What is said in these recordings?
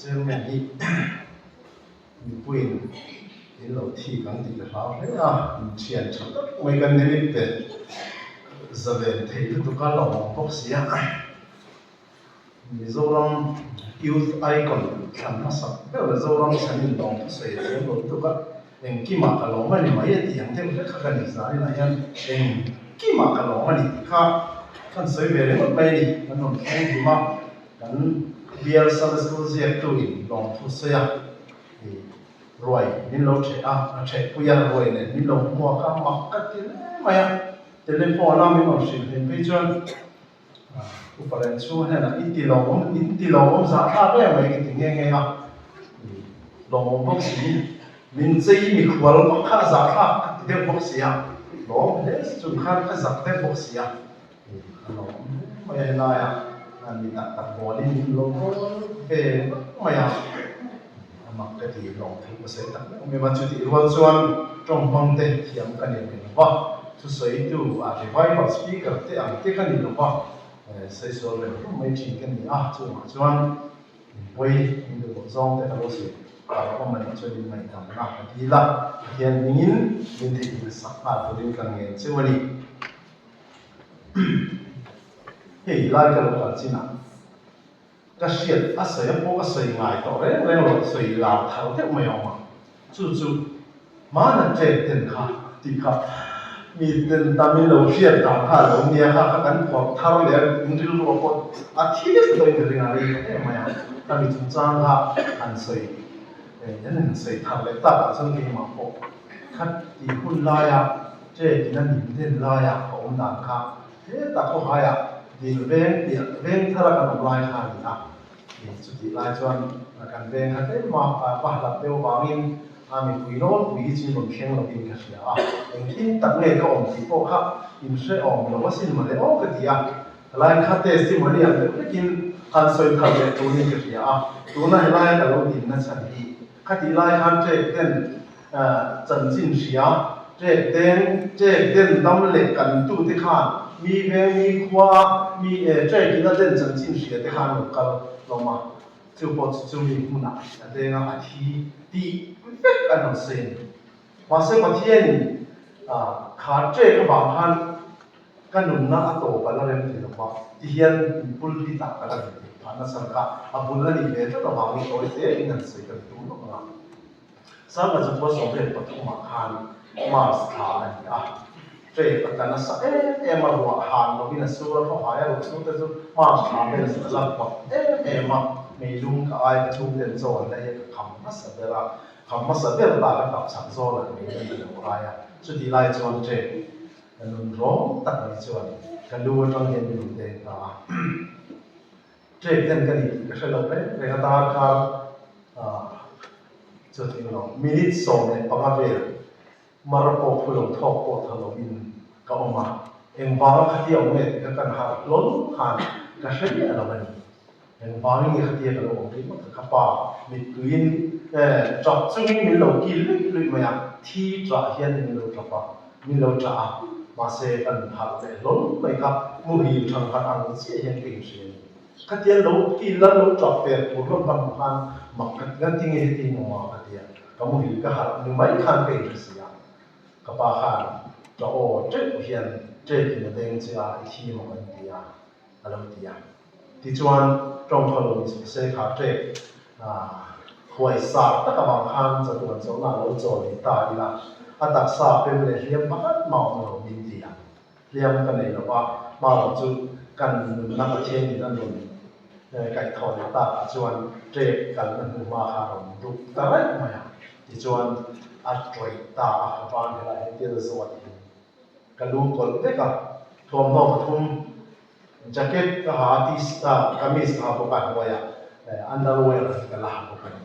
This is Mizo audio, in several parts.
Chairman hi mipuiin in lo thik ang tih ka hlau hle a, inthian tha tak mai kan ni mit te zalen thei lutuk a lo awm bawk si a. Mizoram Youth Icon thlan hmasak ber Zoram chhan in lawng thusawi a thiam lo lutuk a, engkimah ka lawm a ni mai a tih ang deuh hlek kha ka ni zaninah hian engkimah ka lawm a ni tih kha kan sawi ve ringawt mai a ni. Kan rawn thleng hlim a, kan bial Sunday School ziaktu in lawng thusawi a ruai min lo ṭheh a, a ṭhehpui a, ruai nen min lo hmuak a, mak ka ti hle mai a, telephone a min rawn hrilh hlim phei chuan Upa leh chhung hnenah in ti lawmawm in ti lawmawm zah thlak em mai ka ti nghe nghe a, lawmawm bawk si, min chei mikhual vak kha a zah thlak ka ti deuh bawk si a, lawm hle chung khan ka zak deuh bawk si a, a lawmawm hle mai a helaiah mi tak tak bawlin min lo kawl ve vak mai a, a mak ka ti lawm thei ka sawi tak meuh meuh a, chutih rual chuan tawng hmang te thiam ka ni ve lo va. Thusawitu a revival speaker te ang te ka ni lo va, saisual reng reng mai thin ka ni a, chungah chuan min pawi min duh loh zawng te ka lo sawi par awm a nih chuan min ngaihdamna ka dil a, Pathian hmingin min theihnghilh sak nghal turin ka ngen cheu a ni. Hei lai ka lo kal chinah ka hriat a sawi a pawh ka sawi ngai tawh reng reng lo, sawi lar thar deuh mai a awm a, chu chu hmana ṭek ten kha tih kha mi ten tamin lo hriat dan kha a lo nia kha kha kan phawrh thar leh a in rilru a pawt a thi vek tawhin ka ring a rei ta em mai a, ka mi chungchang kha han sawi an han sawi thar leh tak ah chuan keimah pawh kha tih hun laia ṭek in a nim den laia ka awm dan kha Hetah khawhaiah dil veng piah veng thar a kan awm lai kha a ni a, chutih lai chuan kan veng kha tlem a va hlat deuh avangin a mipui nawlpui hi chu rawn thleng lovin ka hria a, engtin tak nge ka awm tih pawh kha inhrehawm lo asin mawle aw ka ti a, helai kha testimony ang deuh hlekin han sawi thar leh turin ka hria a, tuna helaia ka lo dinna chhan hi khatih lai khan ṭek ten Chanchin hria, ṭek deng, ṭek den dam leh kan tute khan mi veng mi khua mi ṭek in a den chanchin hria te khan lo kal hlawm a, chu pawh chu chumi hmunah a deng a, a thi tih vek an rawn sawi a ni. Mahse Pathianin kha ṭek avang khan ka nunna a tawp a la rem thei lo va, tihian pulpit ah ka la din theih phah nasa kha a bul a nih ve tlat avangin tawi te in han sawi kan tum lawk ang a. Sangha chu khua 13 ah khan Mars thla a ni a, trek a tla nasa em em a, ruah han lovin a sur a, khawhai a ruah sur te chu Mars thla vel a la vak em em a, meilum ka ai ka chhungten chaw an la ei a, ka kham hmasa ber a, kham hmasa ber ta ka tap chak zawl ah meilum ka lo ai a, chutih lai chuan trek ka nun rawng tak mai chuan ka lu atang hian min rawn deng ta a. Trek ten ka ni tih ka hre lo reng reng a, darkar chutin lo minute 15 vel mar pawh phu lo thawk pawh tha lovin ka awm a, engvanga khatia awm nge tih kha kan harh hlawl khan ka hre miah lo a ni. Engvangin nge khatia ka lo awm rih ngawt ka pa mittuiin tap chungin min lo kil luih luih mai a, thi ṭah hian min lo ṭap a, min lo ṭah a, mahse kan harh leh hlawl mai kha muhil thangharh ang chiah hian ka inhria a ni. Khatian lo kil a lo ṭap per tur hlawm ka hmuh khan mak ka ti a, tinge heti in awm a ka ti a, ka muhil ka harh ni mai khan ka inhre si a, ka pa khan ṭah aw ṭeuh hian ṭek in a deng che a, i thi emaw kan ti a, a lo ti a. Tichuan ṭawngkhaw lo ni se kha ṭek huai sar tak avang khan chatuan chawlhna a lo chawl ni ta ila, a taksa pem leh hliam pakhat mah awm lo min ti ang. Hliam ka nei lo va, hma lo chu kan nunna Pathianin a nun kaihthawh leh takah chuan ṭek kalna hnu hma kha a rawn duk ta raih mai a. Tichuan a ṭawih ta a, ka van helai hian thil zawt in ka lu kawlh vek a, thuamhnaw pathum Jacket ka ha a, t-shirt, kamis ka ha bawk a, hnuaiah underwear ka la ha bawk a ni.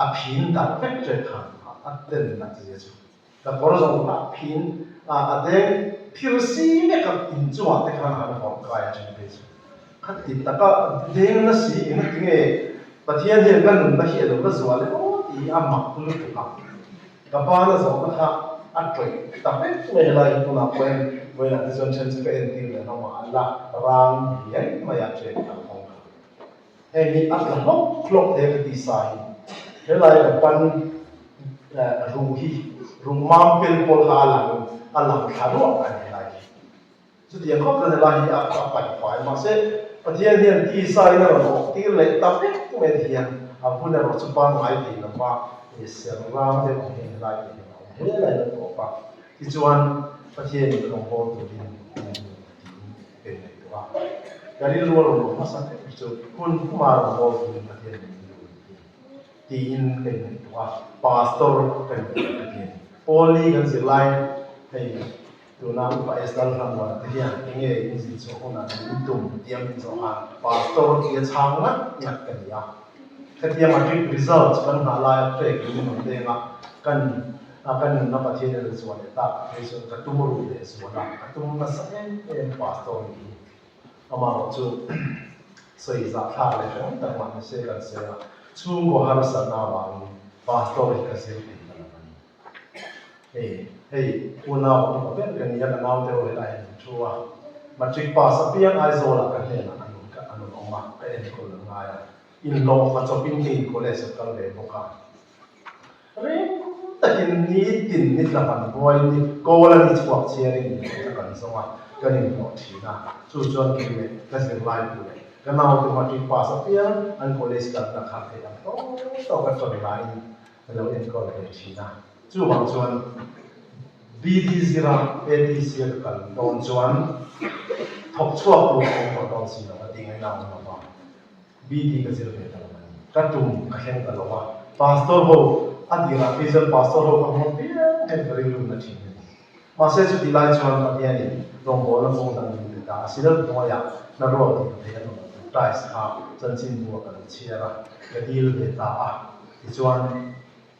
A phin darh vek ṭek kha a ten nat zia chu. Ka kawr zawng kha a phin a, a deng phir si vek a, inchungah te khan a han vawrh kai a ṭhen phei chu. Khati taka deng na si engati nge Pathian hian ka nunna hi a lo la zual em aw tih hi a mak lutuk a. Ka pa na zawhna kha a tawih ta vek mai helai hi tunah pawh hian vawiinah te chuan then chu ka entir leh hlawm a, an la rang hiai mai a chen kal kawng kha. Heng hi a tla hlawk hlawk thei a ka tisa hi. Helai ka pan ruh hi ruh mam pel pawl kha a lang a lang thla ruah a ni helai hi. Chutiang khawp chuan helai hi a a paih fai mahse Pathian hian tisa in a rawn awk tir leh ta vek mai ti hian a hun erawh chu pangngai thei lo va ser rang deuh ang hian helai te hian a awm helai a tawp a. Tichuan Pathian in rawngbâwl turin min duh tiin ka inngaihtuah a. Ka rilru a rawn awm hmasa ber chu hun puma rawngbâwl turin Pathian in min duh tiin tiin ka inngaihtuah a. Pastor ka ni tih ka ti a ni. Paul-i kan zir laiin hei tuna Upa Esther Hlamuan te hian enge in zin chhuah hunah min tum tia min zawh khan Pastor tia chhang ngat ngat ka ni a. Hetiang matric result kan nghah laia pek in rawn leng a, kan a ka nunna Pathian in a zuah leh tak phei chuan ka tum ruh leh zual a, ka tum nasa em em pastor nih hi. Amaherawh chu sawi zahthlak leh hrehawm tak mah ni se kan sawi a, chhungkaw harsatna avangin pastor hi ka zir thei ta lo a ni. Hei hei unau upa ber ka ni a, ka naute ho helai hian an thu a, matric pass apiang Aizawlah ka hnenah an rawn an rawn awm a, ka enkawl an ngai a, inhlawhfa chawpin keiin college a kal ve bawk a. Reng takin nitin ni tla kan buai ni kawl a ni chhuak chiarin inhlawhna kan zawng a, kan inhlawh thin a, chu chuan kei leh ka zirlai pu leh ka naute matric pass apiang an college kalna kha theih ang tawk tawk a tawn laiin ka lo enkawl ve thin a. Chuvang chuan BD zira ATC a ka kal dawn chuan thawk chhuak tur a awm tawh dawn si lo a tih ngaihna a awm lo va. BD ka zir ve ta lo a ni. Ka tum ka thleng ta lo a. Pastor ho a tirah phei chuan pastor ho ka hmuh piang hian ka rilru na thin a ni. Mahse chutih lai chuan Pathianin rawngbawlna kawng dang min pe ta a, Synod hnuaiah hnaruak tih ka theih a rawn advertise kha chanchinbu ah ka lo chhiar a, ka dil ve ta a. Tichuan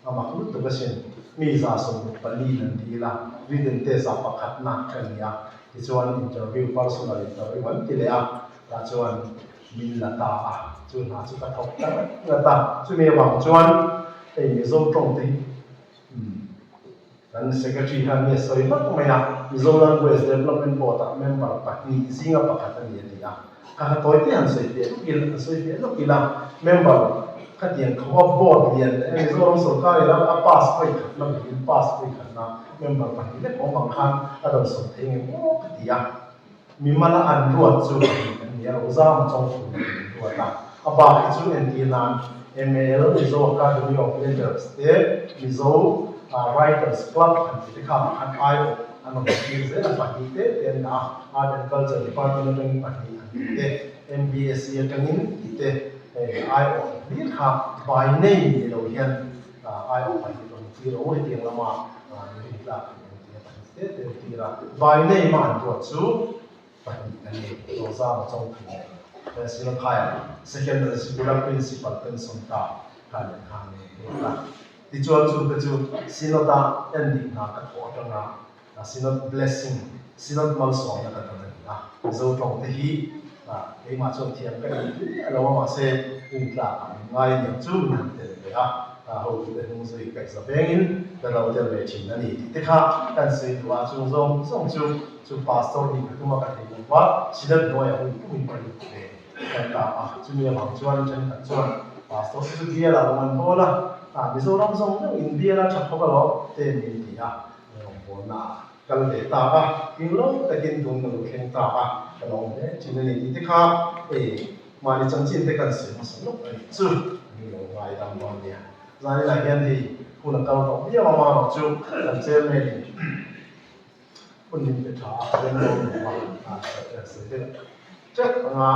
a mak lutuk asin, mi 124 in an dil a, written test ah pakhatna ka ni a, tichuan interview, personal interview an ti leh a, tah chuan min la ta a, chu hna chu ka thawk ta ngat ngat a, chumi avang chuan hei Mizo tawng te hi Kan Secretary hian mi a sawi vak mai a, Mizo Language Development Board ah member pahnih zinga pakhat a ni a ti a. Kha kha tawi te han sawi fiah lawk ila, han sawi fiah lawk ila, member khatiang khawpa board lian leh Mizoram sorkar ila a pass vawi khatna bill pass vawi khatna member pahnih lek awm ang khan a rawn sawm thei ngei maw ka ti a. Mimala an ruat chu pahnih an ni a, Rozam Chawngfun an ruat a. A bak hi chu entir nan MAL, Mizo Academy of Letters te Mizo Writers Club han tih te kha pakhat aiawh an rawn tir zel a, pahnih te te an dah a, Art and Culture Department atangin pahnih an tih te, MBSC atangin tih te hei aiawh hlir kha by name ni lo hian aiawh pahnih rawn tir a, u hetiang lama rintlak an ti a, pahnih te te an tir a, by name a an ruat chu pahnih an ni, Rozama Chawngthu leh Silathai Secondary Sikula Principal pension ta kha leh kha an ni ruat a. Tichuan chu te chu Synod-a endik hna ka thawh atanga Synod Blessing, Synod malsawmna ka dawn a ni a. Mizo tawng te hi keimah chuan thiam ka nei hle a lo a, mahse intlak ah min ngai aniang chu min han tel ve a, hotute hnung zui kaihza vengin ka lo tel ve thin a ni tih te kha kan sawi duh a, chung zawng zawng chu Chu pastor nih ka tum a ka thei lo va, Synod hnuaiah hun pumin ka lut ve kan ta a, chumi avang chuan thenkhat chuan pastor te chu bial ah rawng an bawl a, ah Mizoram zawng zawng in bial a tha khawp alawm te min ti a, rawngbawlna ah kal ve ta a, englo takin tun ka lo thleng ta a, ka lawm hle thin a ni tih te kha ei mahni chanchin te kan sawi hmasa lawk a nih chu min lo ngaidam dawn nia. Zaninah hian hei hun a kal tawh viau a, amaherawh chu kan chairman in Hun min pe tha a, rem lo ni a, a sawi deuh teuh anga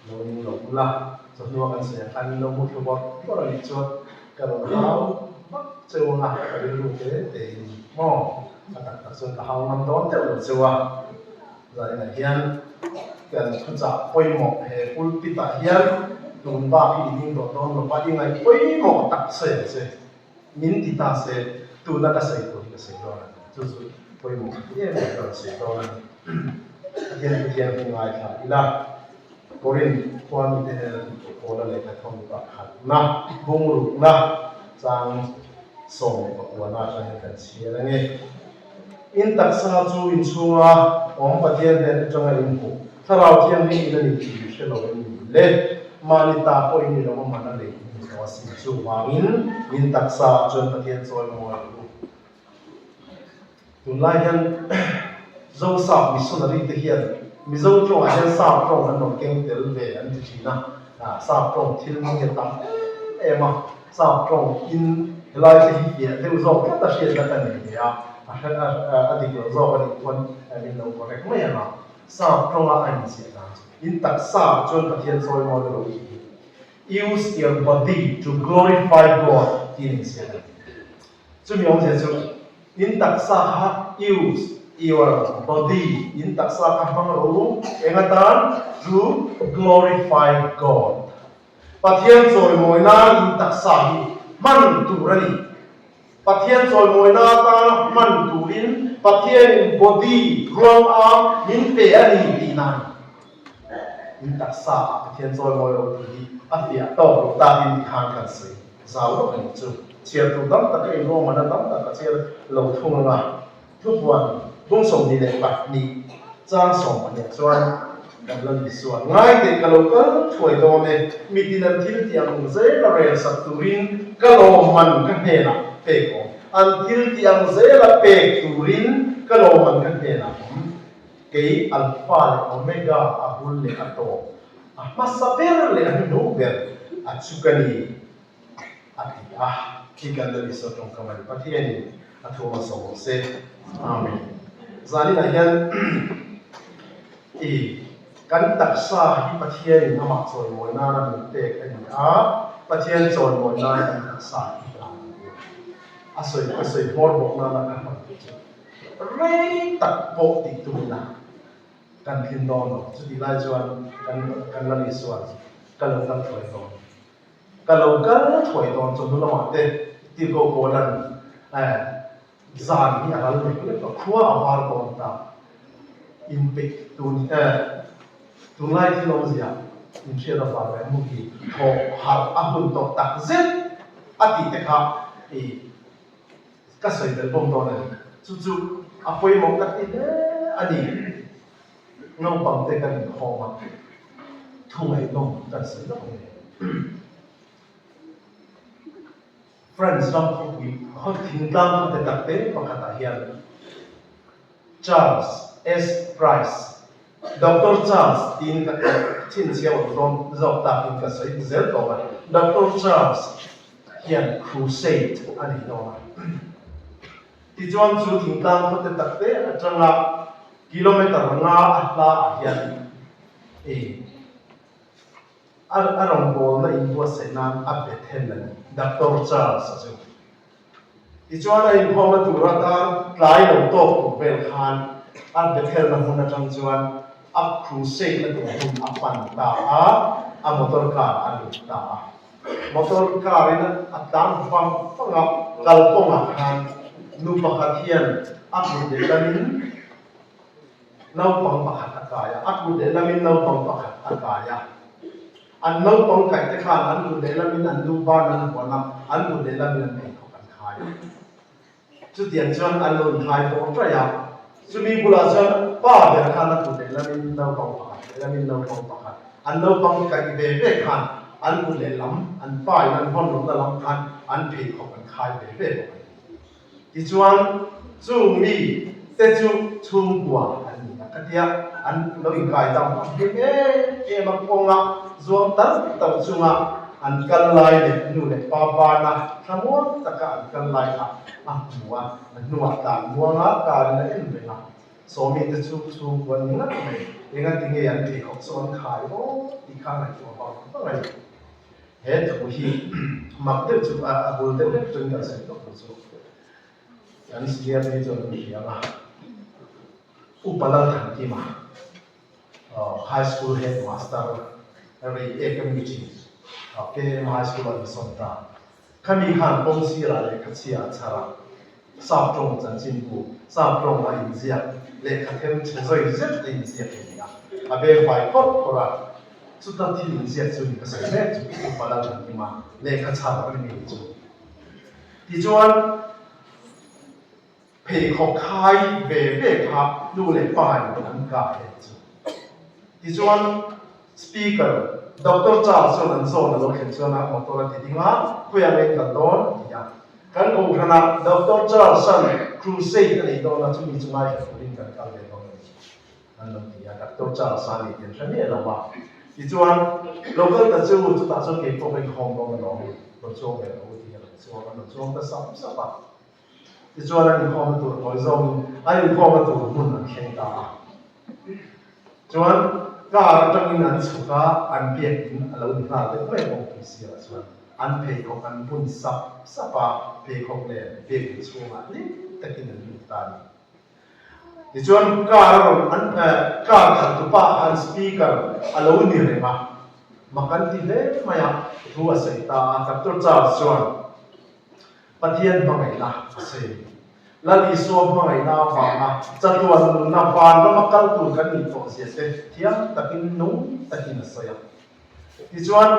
lo ning lo ula, chawhnu a kan sawi ang khan min lo hmu thlu bawrh bawrh a nih chuan ka rawn hau vak cheu anga ka rilru te te in maw a tak tak chuan ka hau ngam dawn deuh lo cheu a, zaninah hian kan thuchah pawimawh he pulpit ah hian tun bak hi i ding tawh dawn lo va, i ngaih pawimawh tak sawi ang che. Min ti ta se, tuna ka sawi tur hi ka sawi dawn a ni. Chu chu pawimawh ka ti em em ka rawn sawi dawn a ni. Pathian Pathian hi ngaithla ila, Korinth khua mite hnena tih tur Paula lehkha thawn pakhatna, bungrukna chang 19 atang hian kan chhiar a nge. In taksa chu inchhunga awm Pathian hnen atanga inhmuh Thlarau Thianghlim in a ni tih hre lo em ni le? Mahni ta pawh in ni lo a man a lei in ni tawh asin. Chuvangin in taksa ah chuan Pathian chawimawi rawh u. Tunlai hian Zosap missionary te hian Mizo tawngah hian sap tawng an rawn keng tel ve an ti thin a, sap tawng thil hmang hi a tam em em a, sap tawng in helai te hi fiah deuh zawk tlat a hriatna ka nei ve a, a dik loh zawk a nih pawn min lo correct mai ang a, sap tawnga a inziah dan chu in taksa ah chuan Pathian chawimawi lo tih hi Use your body to glorify God tih a inziah a ni. Chumi awmzia chu in taksa kha use your body, in taksa kha hmang rawh u, eng atan? To glorify God. Pathian chawimawi nan in taksa hi hman tur a ni. Pathian chawimawina atana hman turin Pathianin body ruang a min pe a ni tihna a ni. In taksa ah Pathian chawimawi rawh tih hi a fiah tawk loh takin tikhan kan sawi zau lawk a nih chu. Chhiar tur tam tak a inruahmanna tam tak a chhiar lo thung ang a, thupuan bung 22 chang 12 chuan kan la ni sual. Ngai teh ka lo kal thuai dawn e, mitin an thil tih ang zel a rel sak turin ka lawmman ka hnenah pek awm. An thil tih ang zel a pek turin ka lawmman ka hnenah awm. Kei Alpha leh Omega a bul leh a tawp, a hmasa ber leh a hnuhnung ber a chu ka ni. A ti a, khi kan la Isua tawngkam a ni. Pathianin a thu hmasa awm se. Amen. Zaninah hian i kan taksa hi Pathianin amah chawimawi nana min pek a ni a, Pathian chawimawi nan kan taksa hi hlan ang u. A sawi ka sawi hmawr bawk nana ka hman tih chu rei tak pawh tih tum ila kan thlin dawn lo. Chutih lai chuan kan kan la Isua ka lo kal thuai dawn. Ka lo kal thuai dawn chu hnu lamah te Tirhkoh Paula'n zan hi a ral lek lek a, khua a var dawn ta. Inpeih tun tunlai thil awmzia inhriat avang leh muhi thawh harh a hun tawh tak zet a tih te kha i ka sawi belh bawk dawn a ni. Chu chu a pawimawh ka ti hle a ni. Naupang te kan inkhawm a, thu ngaihnawm kan sawi lawk a ni. France ram khawpui khaw thingtlang khawte tak te pakhatah hian Charles S. Price, Doctor Charles tiin ka chhinchhiah awm dawn zawk takin ka sawi zel tawh a, Doctor Charles hian crusade a nei dawn a. Tichuan chu thingtlang khawte tak te atanga kilometer nga a hla ah hian ei a a rawngbawlna inbuatsaih nan a be then a ni, Doctor Charles a chu. Tichuan a inkhawmna tur atan tlai lo tawk tur vel khan a Bethelna hmun atang chuan a crusade na tur hmun a pan ta a, a motor car a lut ta a. Motor car in a tlan vang vang a, kalkawngah khan nu pakhat hian a kut lehlamin naupang pakhat a kai a, a kut lehlamin naupang pakhat a kai a. An naupang kaih te khan an kut lehlamin an nu ban an huan a, an kut lehlamin an pheikhawk an khai a. Chutiang chuan an lo inhai bawk ṭaih a, chumi bulah chuan pa ber khan a kut lehlamin naupang pakhat, lehlamin naupang pakhat, an naupang kaih ve ve khan an kut lehlam, an pa in an hawn lohna lam khan an pheikhawk an khai ve ve bawk a ni. Tichuan, chung mi te chu chhungkua an ni a, khatia an lo inkai dam hlim em em a, kawnga zuang tal tal chunga An kal lai leh nu leh pa bana thlamuang taka an kal lai kha a hmu a, a hnuah tlan muanga karin a en reng a. Sawmi te chu chhungkua ni ngat mai, engati nge an pheikhawk chu an khai aw tih kha ngaihtuah vang vang a ni. He thu hi mak deuh chu a bul deuh hlek chuan kan sawi tawh lo chu kan senior te hi chuan an hria ang a, Upa Lalthankima. High School Headmaster rei ek a mi thin KM High School a insawn ta. Khami khan kawng sirah lehkha chhia a chhar a, Sap tawng chanchinbu, Sap tawng a inziak, lehkha them chhe zawi zet a inziak a ni a, a beng vai phawrh phawrh a, chuta thil inziak chu ni ka sawi mek chu Upa Lalthankima lehkha chhar a ni mi chu. Tichuan. Pheikhawk khai ve ve kha nu leh pa in an kah leh chu. Tichuan Speaker. Doctor Charles chuan an zawn a lo thlen chuan a motor a ti ding a, Khawiah nge in kal dawn? a ti a. Kan kohhranah Doctor Charles-a'n crusade a nei dawn a, chumi chu ngaithla turin kan kal ve dawn a ni, an lo ti a. Doctor Charles-a ni tih an hre miah lo a. Tichuan, lo kal ta chu, chutah chuan kei pawh ka inkhawm dawn alawm, rawn chuang ve rawh u tiin a rawn chuang a, an rawn chuang ta sap sap a. Tichuan an inkhawmna tur tawi zawngin an inkhawmna tur hmun an thleng ta a. Chuan car atangin an chhuk a, an biakin a lo ni nghal deuh mai kawngpui sirah chuan an pheikhawk an bun sap sap a, pheikhawk nen biakin chhungah hlim takin an lut ta a ni. Tichuan car a rawn an car khalhtupa khan speaker a lo ni reng a, mak an ti hle mai a, thu a sawi ta a, Doctor Charles chuan, Pathian hmangaihna a sawi. Lal Isua hmangaihna avanga chatuan nunna vanrama kal tur kan nih tawh zia te thiam takin nung takin a sawi a. Tichuan,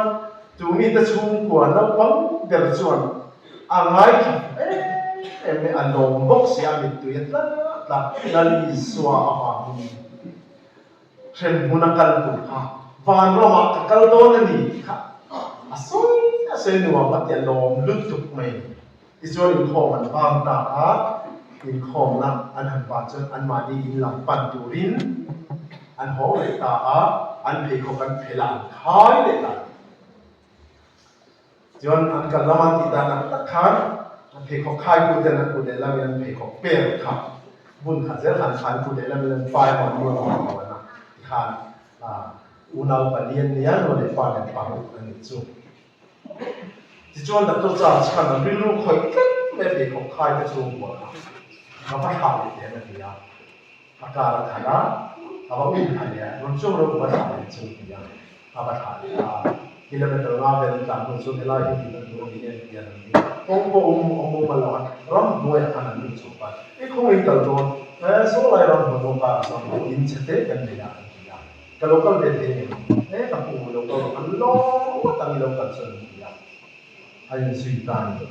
tu mite chhungkua naupang ber chuan a ngaithla fuh em em mai, a lawm bawk si a, mittui a tla tla Lal Isua avangin hremhmun a kal tur kha vanramah ka kal dawn a ni tih kha a sawi a sawi nuam a ti a lawm lutuk mai. Tichuan inkhawm an bang ta a, inkhawmna an han ban chuan anmahni in lam pan turin an haw leh ta a, an pheikhawk an phelh a, an khai leh ta a ni. Chuan an kal lama tih dan ang tak khan an pheikhawk khaitu ten an kut lehlam in an pheikhawk per kha hmun khat zel khan kha an kut lehlam in an pai a an ruat ang lo an a tikhan unau palian nia nu leh pa nen paruk an nih chu. Tichuan Doctor Charles khan an rilru khawih tlat mai a pheikhawk khai te chu buah kha ka va thlah leh teh ang a ti a. A kar a khalh a, a va um thla leh a, rawn chuang ro va thlah leh chu ti a, a va thlah leh a. Kilometer nga vel an tlan hnu chuan helai hi tihna tur a ni em tih an han ding a, kawng pawh um awm awm a lo a, ramhnuaiah khan an lut chhuak a, i khawngaih kal dawn, he sawlai ramhnuai pawh karah chuan in chhe te kan nei a an ti a, ka lo kal ve thei em? He ka pu lo kal rawh, kan lawng ngawt ang i lo kal chuan an ti a. A inzui ta a ni.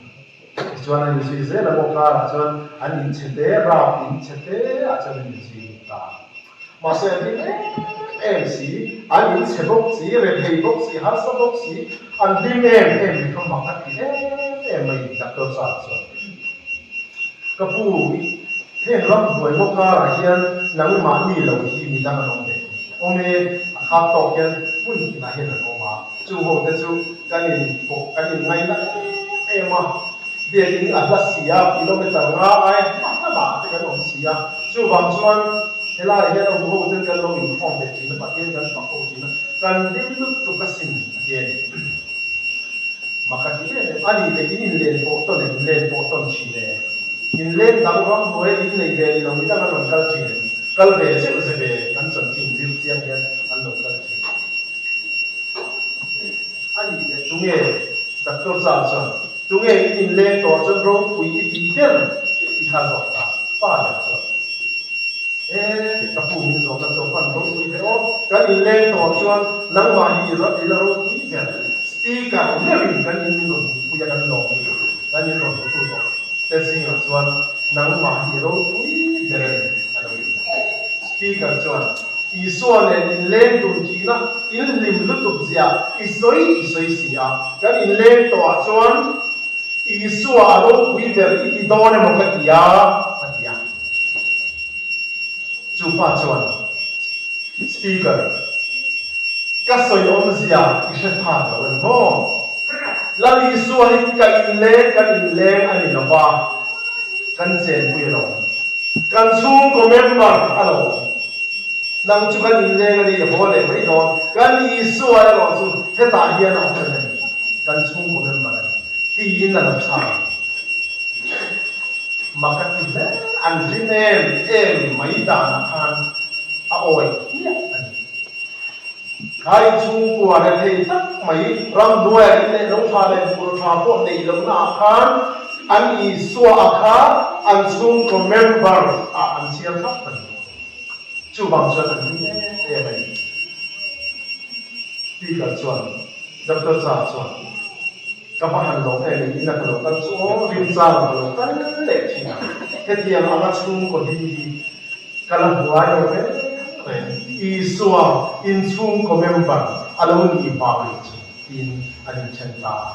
Tichuan an inzui zel a maw karah chuan an inchhe te, rap inchhe te ah chuan an inzui lut ta a. Mahse an hlim em em si, an inchhe bawk si, rethei bawk si, harsa bawk si, an hlim em em mai kha mak a ti em em mai Doctor Char chuan. Ka pu, heng ramhnuai maw karah hian nangmahni lo hi midang an awm ve em? Awm e, a khap tawk hian hmun tinah hian an awm a, chung ho te chu kan in pawh kan in ngaina em em a, biakin a hla si a, kilometer nga ai hma hlamah te kan awm si a, chuvang chuan helaiah hian awm ho ten kan lo inkhawm ve thin a, Pathian kan fak ho thin a, kan hlim lutuk asin a ti a ni. Mak a ti em em, a ni leh in inlen pawh tawn em, len pawh tawn thin e. Inlen dang ram hnuai in nei ve ni lo midang an rawn kal thin em, kal ve zeuh ze ve kan chanchin zir chiang hian an lo kal thin. A ni leh tunge Doctor Char chuan, tunge in inleng tawh chuan ropui i tih ber tih kha zawk ta, pa ber chuan. E, ka pu min zawhna chu a hman ropui ve aw. Kan inleng tawh chuan nangmah hi i la ropui ber. Speaker meuhin kan in min rawn hmuhpui a, kan lawm lutuk. Kan in rawn hmutu tawh te zingah chuan nangmah hi i ropui ber a ni a lo ti a. Speaker chuan, Isua nen inleng dun thihna in hlim lutuk zia i sawi i sawi si a, kan inleng tawhah chuan Isua a ropui ber i ti dawn emaw ka ti a, a ti a. Chu pa chuan, Speaker, ka sawi awmzia i hre phak lo a ni maw? Lal Isua hi ka inleng kan inleng a ni lo va, kan chenpui a lawm. Kan chhungkaw member a lawm. Nang chu kan inleng a ni, haw leh mai dawn. Kan Isua erawh chu hetah hian a awm reng a ni, kan chhungkaw member a ni, tiin a lo chhang a ni. Mak a ti hle, an hlim em em mai danah khan a awih hmiah a ni. Kha inchhungkua rethei tak mai ramhnuaiah in leh lo tha leh bur tha pawh neih lohnaah khan an Isua a kha an chhungkaw member ah an chhiar thlap a ni. Chuvang chuan an hlim em em a ni. Speaker chuan Doctor Cha chuan Ka va han lawm em in ina ka lo kal chu aw rinchang ka lo kal leh thin a, hetiang anga chhungkaw hlim hi ka la hmuai lo reng reng. Isua inchhungkaw member. a lo nih vang nih chu tiin an inthen ta a.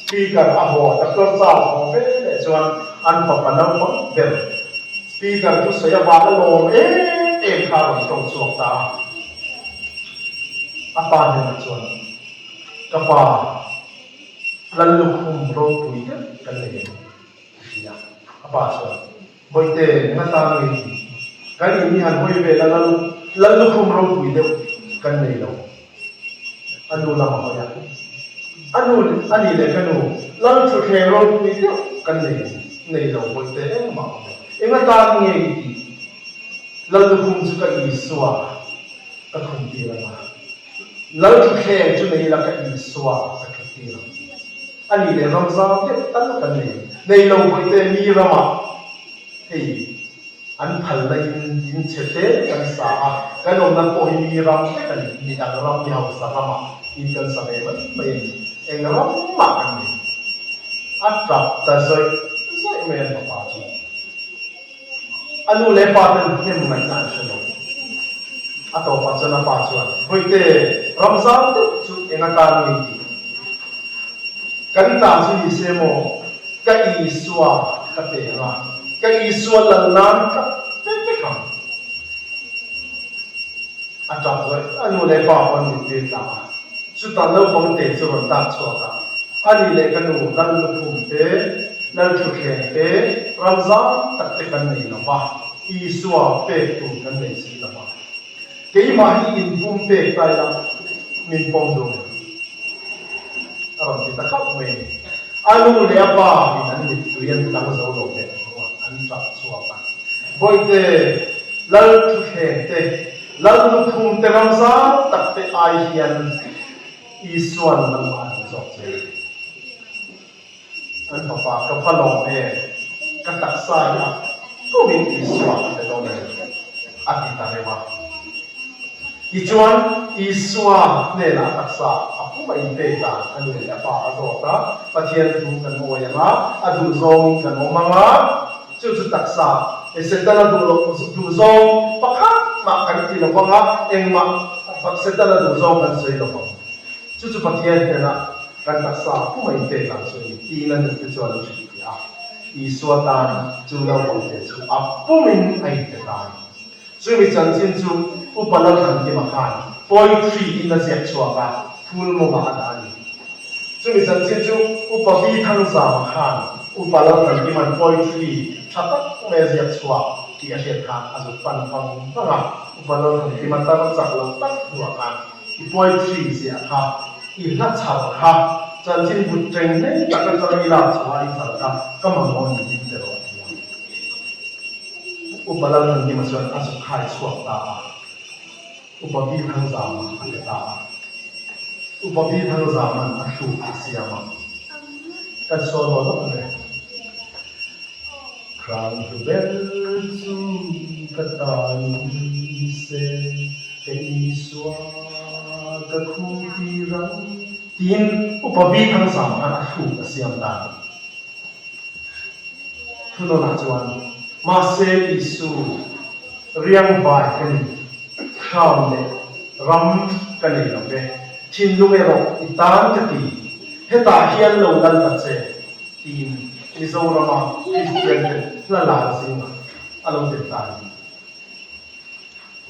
Speaker a haw Doctor Charles haw ve leh chuan an fapa naupang ber Speaker thusawi avang a lawm em em kha a rawn tawng chhuak ta a. A pa hnenah chuan, Ka pa, Lallukhum ropui deuh kan nei em? a ti a. A pa chuan, Bawihte, enga tan nge i tih? Kan in hi han hawi vel a, Lallukhum ropui deuh kan nei lo. A nu lam a hawi a, A nu, a nih leh ka nu, Lalthuthleng ropui deuh kan nei nei lo, Bawihte, engmah awm lo. Enga tan nge i tih? Lallukhum chu ka Isua ka khum tir ang a, Lalthuthleng chu nei ila ka Isua ka thut tir ang. A nih leh ram zau deuh tal kan nei. Nei lo bawihte mi ramah hei an phalna in in chhe hle kan sa a, kan awmna pawh hi mi ram vek a ni, mi dang ram, mi hausa ramah in kan sa ve mai mai a ni. Eng ram mah kan nei. A tap ta zawih zawih mai an fapa chu. A nu leh pa ten hnem ngaihna an hre lo. A tawpah chuan a pa chuan, Bawihte, ram zau deuh chu eng atan nge i tih? Kan ta chu ni se maw, ka Isua ka pe ang a, ka Isua lal nan ka pe vek ang. A tap zawih, a nu leh pa pawh an mittui tla a. Chutah naupang te chu rawn dak chhuak a, a ni leh ka nu Lal lukhum te, Lal thutthleng te, ram zau tak te kan nei lo va, Isua pek tur kan nei si lo va. Keimah hi inpum pek ta ila min pawm duh em? A rawn ti ta khauh mai a ni. A nu leh a pa in an mittui an tlang zo lo leh hnuah an tap chhuak a. Bawihte, Lal thutthleng te, Lal lukhum te ram zau tak te ai hian Isua'n nangmah a duh zawk che. An fapa ka va lawm em, ka taksa hi a pumin Isua a pe dawn a ni, a ti ta reuh a. Tichuan, Isua hnenah a taksa a pum a inpek dan a nu leh a pa a zawt a, Pathian thu kan awi ang a, a duhzawngin kan awm ang a, chu chu taksa Setana duh loh duhzawng pakhat mah kan ti lo vang a, engmah Setana duhzawng kan sawi lo vang. Chu chu Pathian hnenah kan taksa a pum a inpek dan chu a ni tiin a nute chuan an hrilhfiah a. Isua tan chu naupangte chu a pumin a inpe ta a ni. Chumi chanchin chu Upa Lalthankima khan poetry in a ziak chhuak a, phul mawngah a dah a ni. Chumi chanchin chu Upa Vi Thangzama khan Upa Lalthankima'n poetry tha tak mai a ziak chhuak tih a hriat khan a zuk pan vang vang a, Upa Lalthankima tar chak lo tak hnuah khan i poetry ziah kha, i hla chhar kha, chanchin but teng hle tak atanga i lak chhuah a i chhar kha ka mamawh ni min pe rawh a ti a. Upa Lalnunhima chuan a zuk khai chhuak ta a, Upa Bithangzama a pe ta a. Upa Bithangzama'n a thluk a siam a, Kan solo lawk ang e. Hrang hlu ber chu ka ta ni se, ka Isua ka khu tir ang. Tiin Upa Bithangzama khan a thluk a siam ta a ni. Thunawnah chuan, Mahse Isu, riang vai ka ni, crown leh ram ka nei lo ve, thinlung erawh i tan ka ti, hetah hian lo lal ta che, tiin Mizorama Kristian te hla lar zingah a lo tel ta a ni.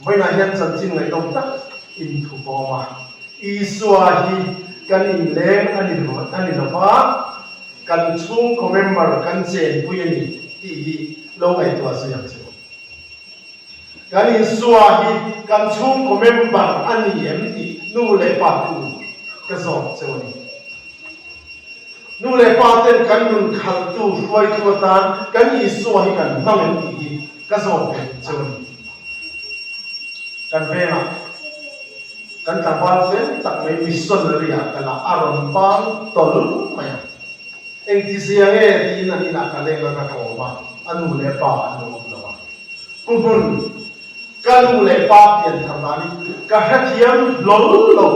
Vawiinah hian chanchin ngaihnawm tak inthup a awm a, Isua hi kan inleng a ni a ni lo va, kan chhungkaw member kan chenpui a ni tih hi lo ngaihtuah zui ang che u. Kan Isua hi kan chhungkaw member a ni em tih nu leh pa te u ka zawt cheu a ni. Nu leh pa ten kan nun khalhtu hruaitu atan kan Isua hi kan hmang em tih hi ka zawt ve cheu a ni. Kan vengah kan tlangval fel tak mai missionary ah kal a, a rawn pang tawlh mai a. Engti zia nge tiin an inah ka leng a ka kawm a, a nu leh pa an lo awm lo a. Pu Hmun, ka nu leh pa pian thar danin ka hrethiam hlawl lo.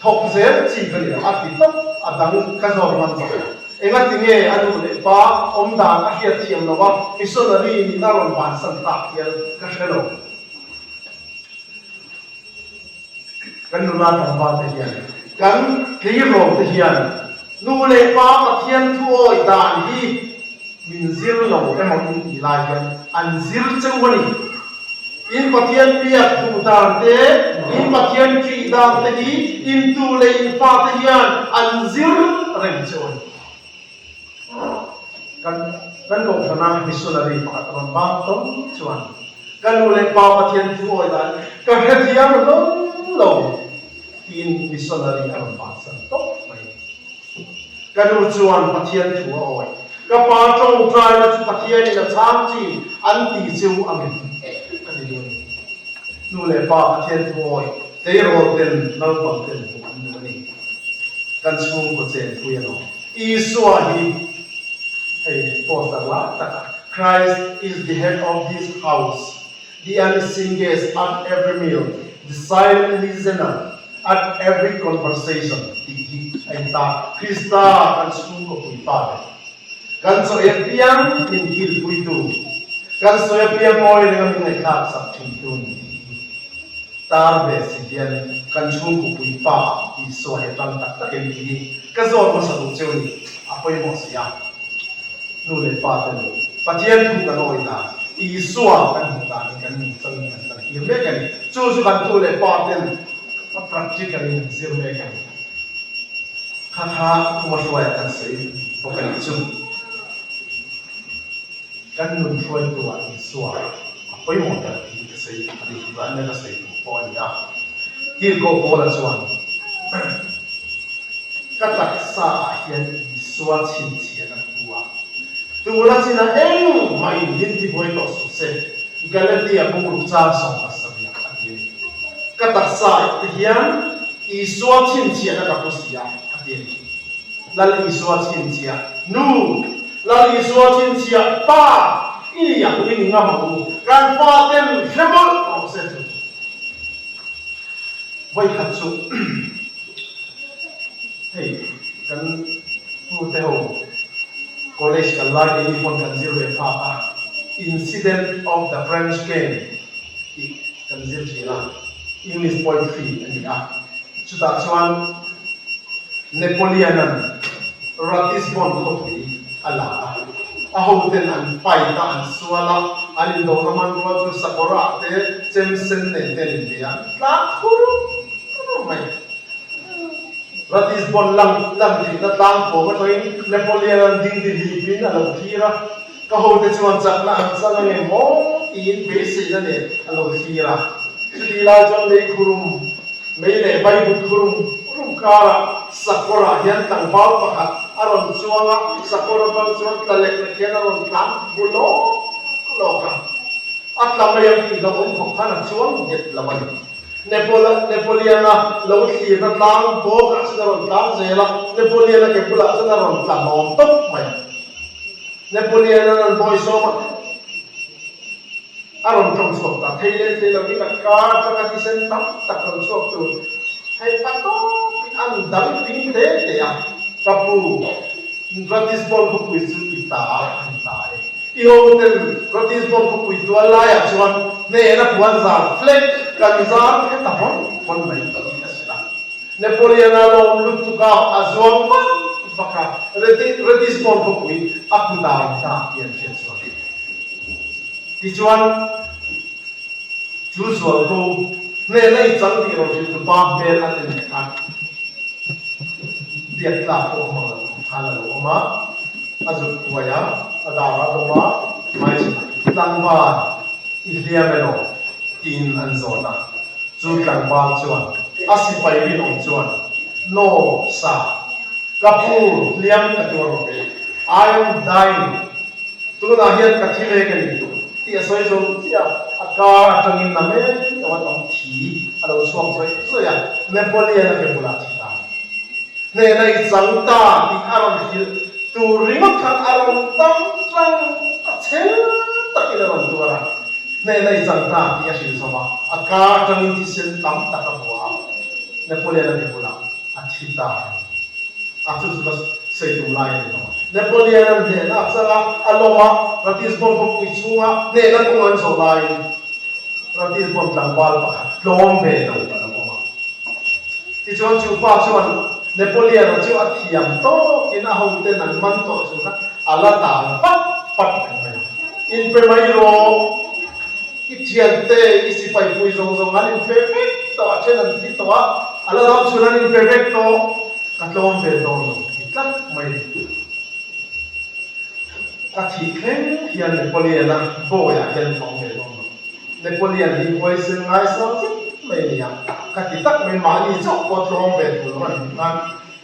Thawk zel chi ka ni lo, a ti tawp, a dang ka zawm ngam tawh lo. Engati nge a nu leh pa awm dan a hriat thiam lo a, missionary nihna rawn bansan tak hian ka hre lo. Kan nula tlangval te hian, kan tleirawl te hian nu leh pa Pathian thu awih dan hi min zir lo emaw in tih lai hian an zir cheu a ni. In Pathian biak duh dan te, in Pathian ṭih dan te hi in tu leh in fa te hian an zir reng cheu a ni. Kan kan kohhrana missionary pakhat a rawn bang tawng chuan ka nu leh pa Pathian thu awi dan ka hrethiam hlawm lo tiin missionary a rawn bansan tawp mai. Ka nu chuan Pathian thu a awi, ka pa tawngtaina chu Pathianin a chhang chin an ti cheu a ngem ka ti duh a ni. Nu leh pa Pathian thu awi tleirawl ten naupang ten hmuh an duh a ni. Kan chhungkaw chenpui a lawm. Isua hi hei poster lai tak a, Christ is the head of this house, the unseen guest at every meal, the silent listener at every conversation tih hi a intar. Krista kan chhungkaw puipa ber, kan chaw apiang min kilpuitu, Kan sawi apiang ngawi renga min ngaihthlak sak thin tu ni tih hi tar ve si hian kan chhungkaw puipa Isua he tang tak tak em tih hi ka zawt hmasa duh cheu ni, a pawimawh si a. Nu leh pa te nu Pathian thu kan awi dan, Isua kan hmuh dan hi kan nungchangin kan lantir mek a ni. Chu chu kan tu leh pa ten a practical in an zir mek a ni. Kha kha kuma hruaiah kan sawi bawk a nih chu. Kan nun hruaitu ah Isua a pawimawh ber tih ka sawi a ni tih an ka sawi tur pawh a ni a. Tirhkoh Paula chuan, Ka taksa ah hian Isua chhinchhiah a pu a, tuna chinah engmah in min tibuai tawh suh se, Galatia bungruk chang 70 a ti a ni. Ka taksa ah te hian Isua chhinchhiahna ka pu si a, a ti a ni. Lal Isua chhinchhiah nu, Lal Isua chhinchhiah pa i ni ang i ni ngam ang u, kan fa ten hre mawlh rawh se chu chu. Vawikhat chu hei kan pu te ho college kan lai keini pawn kan zir ve phak a, Incident of the French Game tih kan zir thin a, English poetry a ni a, chutah chuan Napoleon-a'n Ratisbon khawpui a la a, a hoten an fight a, an sual a, an indona hmanrua chu sakawrah te chem sen nen te an inbei a, an tlang khur khur mai. Ratisbon lang lan theihna tlang pawng atangin Napoleon-a'n dingdi hlipin a lo thlir a, ka hote chuan chakna an chang ange maw tiin beiseina nen a lo thlir a. Chutih lai chuan Meikhurum Mei leh Vaibut rum rum karah sakawrah hian tlangval pakhat a rawn chuang a, sakawr atang chuan tla lek lek hian a rawn tlan bu lawk lawk a. A tla mai ang tih hlauhawm khawp khan a chuang nghet lo a ni. Napoleon-a lo thlirna tlang bawkah chuan a rawn tlang zel a, Napoleon-a ke bulah chuan a rawn tla hlawm tawp mai a. Napoleon-a rawn bawisawm a. A rawn tawng chhuak ta thei leh thei lovin a kar atanga thisen tam tak rawn chhuak tur hei pa tawpin an dang ping te te a, Ka pu, Ratisbon khawpui chu i ta a ni ta e. I hotel Ratisbon khawpui tual laiah chuan hnehna puan zar flag kan zar heta hawn hawn mai tih a hrilh a. Napoleon-a lawm lutuk a, a zuang vak vak a, Ratisbon khawpui a pu dai ta tih an hriat chuan. Tichuan, chu zualko hnena i chang tih rawn hrilh tupa hmel an en leh khan biak tlak pawh hmang lo khawp khan a lo awm a, a zuk kuai a, a dar a dawm a, hmaichhanah tlangval i hliam elaw tiin an zawt a, chu tlangval chuan a sipai rinawm chuan, No, sir, ka pu hliam ka tuar lo ve, I am dying. Tunah hian ka thi mek a ni tih a sawi zo chiah a, a kar atangin na mek lo a tam thi a lo chhuak zawih zawih a, Napoleon a ke bulah thi ta hnehna i chang ta tih a rawn hrilh tur ringawt khan a rawn dam tlang a chhel takin a rawn tuar a, hnehna i chang ta tih a hrilh zawm a, a kar atangin thisen tam tak a hua a, Napoleon a ke bulah a thi ta a ni. A chu chu ka sawi tum lai a ni lo. Napoleon-a'n hnehna a chang a, a lawm a, Ratisbon khawpui chhunga hnehna kawng an zawh laiin Ratisbon tlangval pakhat tlawm ve lo a lo awm a. Tichuan chu pa chuan Napoleon-a chu a thiam tawkin a hoten an man tawh chu kha a la tal fat fat reng mai a. Inpe mai rawh, i thiante, i sipai pui zawng zawng an inpe vek tawh, a then an thi tawh a, a la dam chhun an inpe vek tawh, ka tlawm ve dawn lo ti tlat mai a ni. Ka thih thleng hian Napoleon-a bawiah hian ka awm ve dawn lo. Napoleon hi huaisen ngaisang zet mai a ni a, ka ti tak mai mahni chauh pawh tlawm ve tur lo a nih khan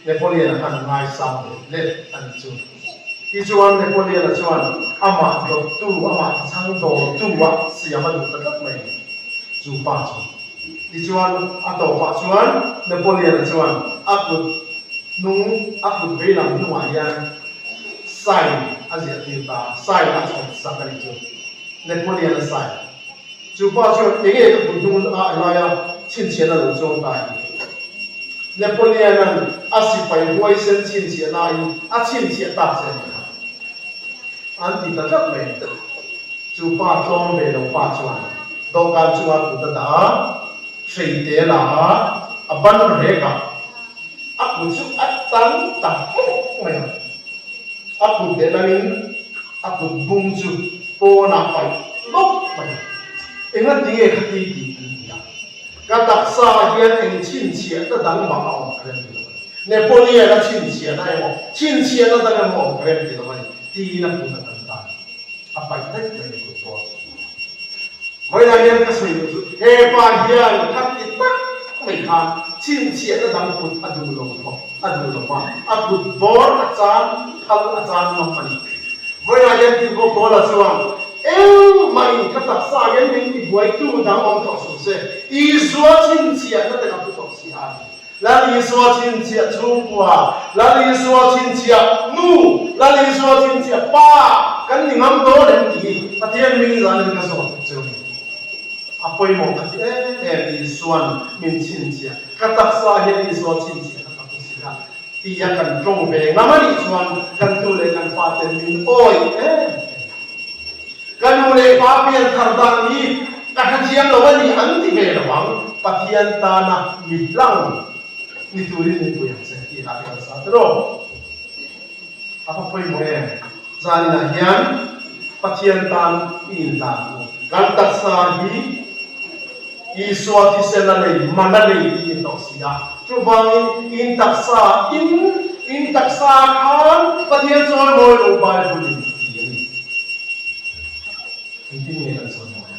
Napoleon-a khan ngaisang ve let a ni chu. Tichuan Napoleon-a chuan amah dawttu, amah tichhang dawltu a siam a duh ta tlat mai a ni chu pa chu. Tichuan a tawpah chuan Napoleon-a chuan a kut hnung, a kut veilam hnungah hian Sign a ziah tir ta, sign a chhawp sak a nih chu. Napoleon a sign. Chu pa chuan enge ka kut hnung a laia chhinchhiahna lo chuang ta hi? Napoleon-a'n a sipai huaisen chhinchhiahnain a chhinchhiah tak che a nih kha. An ti ta tlat mai. Chu pa tlawm ve lo pa chuan dawhkan chunga kut a dah a, hreite a la a, a ban rek a. A kut chu a tan ta hmawk mai a, a kut lehlamin a kut bung chu pawnah paih lawk mai a. Engatinge khati tih an ti a, ka taksa hian eng chhinchhiahna dang mah a awm ka rem ti lo a ni. Napoleon-a chhinchhiahna emaw, chhinchhiahna dang emaw a awm ka rem ti lo a ni, tiin a kut a tan ta a ni. A paih daih mai a ni kut pawh. Vawiinah hian ka sawi duh chu he pa hian kha ti tak mai khan chhinchhiahna dang kut a duh lo khawp, a duh lo va, a kut bawr a chan phal a chan ngam a ni. Vawiinah hian Tirhkoh Paula chuan engmah in ka taksa hian min tibuaitu dang awm tawh suh se, Isua chhinchhiahna te ka pu tawh si a ni. Lal Isua chhinchhiah chhungkua, Lal Isua chhinchhiah nu, Lal Isua chhinchhiah pa kan ni ngam dawn em tih hi Pathian hming zanin ka zawt tuk cheu ni. A pawimawh ka ti em em Isuan min chhinchhiah, ka taksa hian Isua chhinchhiahna ka pu si a tia kan tawng ve ngam a nih chuan kan tu leh kan faten min awih em em. Ka nu leh pa pian thar dan hi ka hrethiam lo a ni an ti ve lo ang, Pathian tana mi hlang ni turin min pui ang che tih lah hi kan sa tiraw? A va pawimawh em? Zaninah hian Pathian tan i inhlan u. Kan taksa hi Isua thisen a lei, man a lei tih in tawh si a. Chuvangin in taksa in in taksa khan Pathian chawimawi lo Bible in a ti a ni. Engtin nge kan chawimawi a?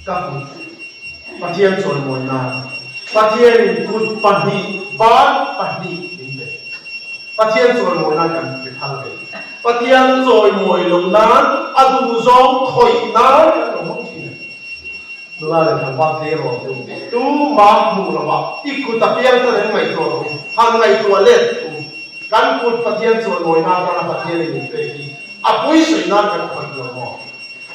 Ka kut Pathian chawimawi nan Pathianin kut pahnih, ban pahnih min pe. Pathian chawimawi nan kan pe phal ve. Pathian chawimawi loh nan a duhzawng khawih nan kan lo hmang thin a ni. Nula leh tlangval tleirawl te u, tumah hmuh lo a, i kut a piang ta reng ngaihtuah lo u, han ngaihtuah let u. Kan kut Pathian chawimawi nan atana Pathianin min pek hi a pawisawi nan kan khawih lo maw?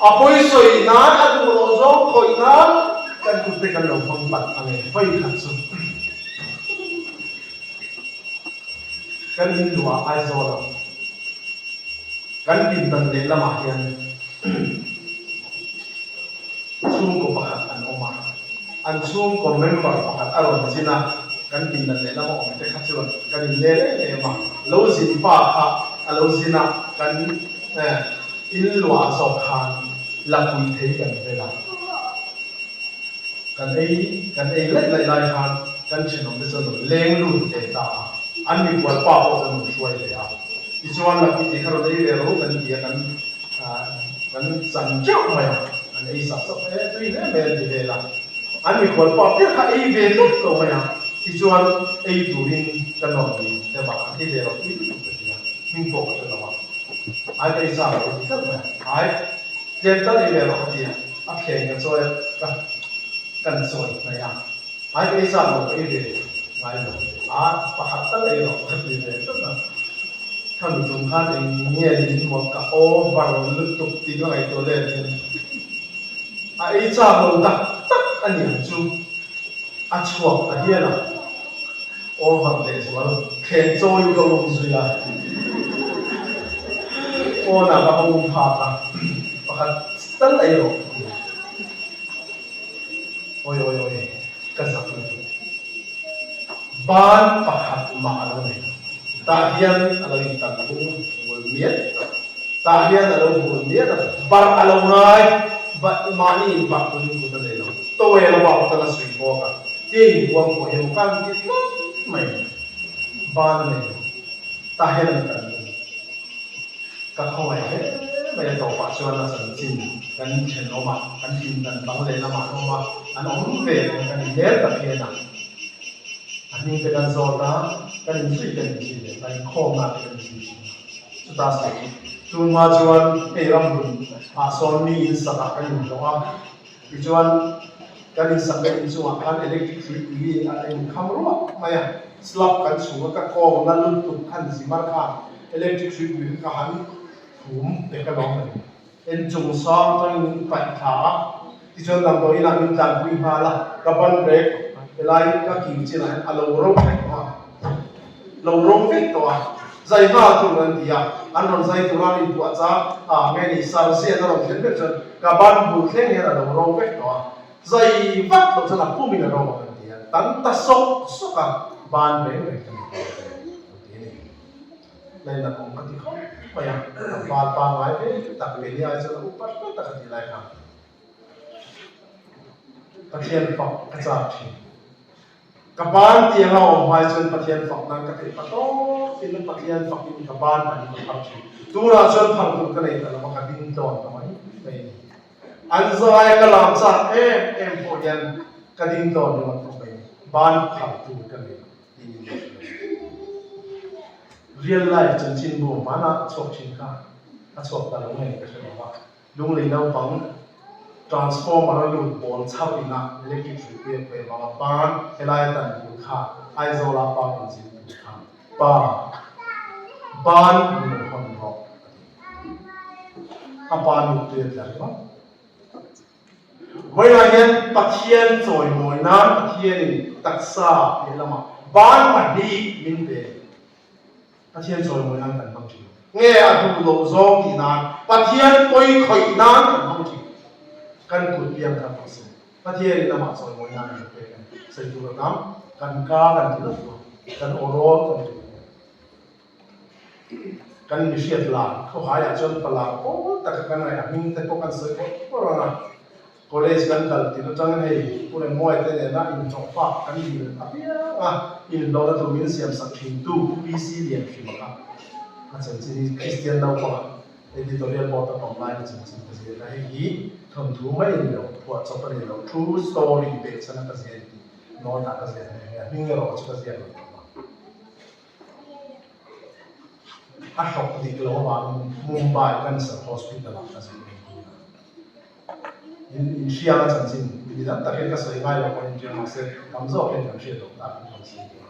A pawisawi nan a duh loh zawng khawih nan kan kut te kan lo hmang palh ang e, vawi khat chu. Kan in luah Aizawl a kan pindan lehlamah hian chhungkaw pakhat an awm a, an chhungkaw member pakhat a rawn zin a, kan pindan lehlama awm te kha chuan kan in nel em em a, lo zin pa kha a lo zin a, kan in luah zawk khan la pui thei kan vel a. Kan ei kan ei laih laih lai khan kan thenawm te chuan rawn leng lut ve ta a, an mikhual pa pawh chuan rawn hruai ve a. Tichuan Lakmi tih kha rawn ei ve ro kan ti a, kan kan chan teuh mai a, an ei sap sap e, tui hle mai an ti vel a. An mikhual pa ber kha ei ve tlat lo mai a, tichuan ei turin ka nawr lui deuh a, an ei ve lo tui lutuk ka ti a, hming pawh ka hre lo a, ai ka ei chak lo ti tlat mai a, ai. Tlem tal ei ve rawh ka ti a, a thleng ka chawi a, ka kan chawi hnaih a, ai ka ei chak lo ka ei ve ngai lo a, pakhat tal ei rawh ka ti ve tlat a, khami tum khan eng nge niin maw ka over lutuk tih ka ngaihtuah let hian a ei chak lo tak tak a ni ang chu. A chhuak ta hial a, over leh zual thleng chawiin ka um zui a, pawnah ka va um phak a, pakhat tal ei rawh ka ti a, awi awi awi ka zak lutuk. Ban pakhat mah a lo nei lo. Tah hian a lo intan bung bul miat a, tah hian a lo bul miat a, barh a lo ngai, mahni inbarh turin kut a nei lo. Towel a bak tal a suih bawk a, tia inbuang pawh hi maw kan ti tlat mai. Ban a nei lo. Tah hian an tan bung. Ka khawngaih hle mai a tawpah chuan a chanchin kan thenawm a, kan pindan bang leh lamah an awm a, an awm ve ang kan inhmel ta phian a. A hming te kan zawt a, kan inzui kan inzui leh ta, inkhawmna te kan inzui thin a. Chuta sawi tunhma chuan hei ramhlun ah sawn mi insakah kan inhlawh a, tichuan kan insakna inchungah khan electric hrui tui a inkham ruak mai a, slab kan chhung a ka kawngna lutuk khan zimar khan Electric hrui pui kha ka han phum tek alawm a ni. En chung sang atangin min paih thla a, tichuan damdawi inah min tlanpui nghal a, ka ban rek helai ka kiu chinah hian a lo ro vek tawh a, lo ro vek tawh a, zai nghal tur an ti a, an rawn zai tura an inpuah chang a, nge ni sarzian a rawn thlen vek chuan ka ban bul thleng hian a lo ro vek tawh a, zai vat loh chuan a pumin a ro ang an ti a, tan ta sawk sawk a, ban reng reng ka ni tawh lo ti a ni. Lainat awm ka ti khawp mai a, a val pangngai ve tak ve ni ai chuan a upa hret a ka tih lai kha Pathian fak ka chak thin. Ka ban tiang a awm hmai chuan Pathian fak nan ka theih patawp in Pathian fak in ka ban pah in ka phar thin. Tunah chuan phar tur ka nei ta lo a, ka ding tlawn ta mai mai a ni. An zai ka lam chak em em pawh hian ka ding tlawn ringawt tawh mai a ni. Ban phar tur ka nei lo. Real life chanchinbu hmanah chhuak thin kha a chhuak ta lo nge ka hre lo a, Lunglei naupang transformer a lut bawl chhar ina electric hrui pui a khawi avanga ban helai a tan tur kha Aizawla pa inzin tur kha pa ban min lo hawn rawh a ti. A pa mittui a tla ringawt. Vawiinah hian Pathian chawimawi nan Pathianin taksa lehlamah ban pahnih min pe. Pathian chawimawi nan kan hmang thin. Nge a duh loh zawng tih nan Pathian pawi khawih nan kan hmang thin. Kan kut piang thar tawh se. Pathianin amah chawimawi nan min pek a ni. Sawi tur a tam. Kan ka kan ti lo lo. Kan aw rawl kan ti lo. Kan mihriat lar khawhaiah chuan palar pawl taka kan ngaih a hming te pawh kan sawi bawrh bawrh ang a, college kan kal tir atangin hei Pu Remmuai te nena inhlawhfak kan dil apiang a, inhlawhna tur min siam sak thin tu Pu PC Lianhrima kha a chanchin hi Kristian naupanga editorial board a pawm laia chanchin ka ziak a, hei hi thawnthu mai a ni lo, phuahchawp a ni lo, true story behchhan a ka ziak tih note ah ka ziak nghe nghe a, hming erawh chu ka ziak lo tawp a. A hlawk dik lo avangin Mumbai Cancer Hospital ah ka zin eng tur a. In inhriang a chanchin mi dang tak hian ka sawi ngai lo pawh inhriang mahse tam zawk hian kan hriat loh tak in kan sawi tur a.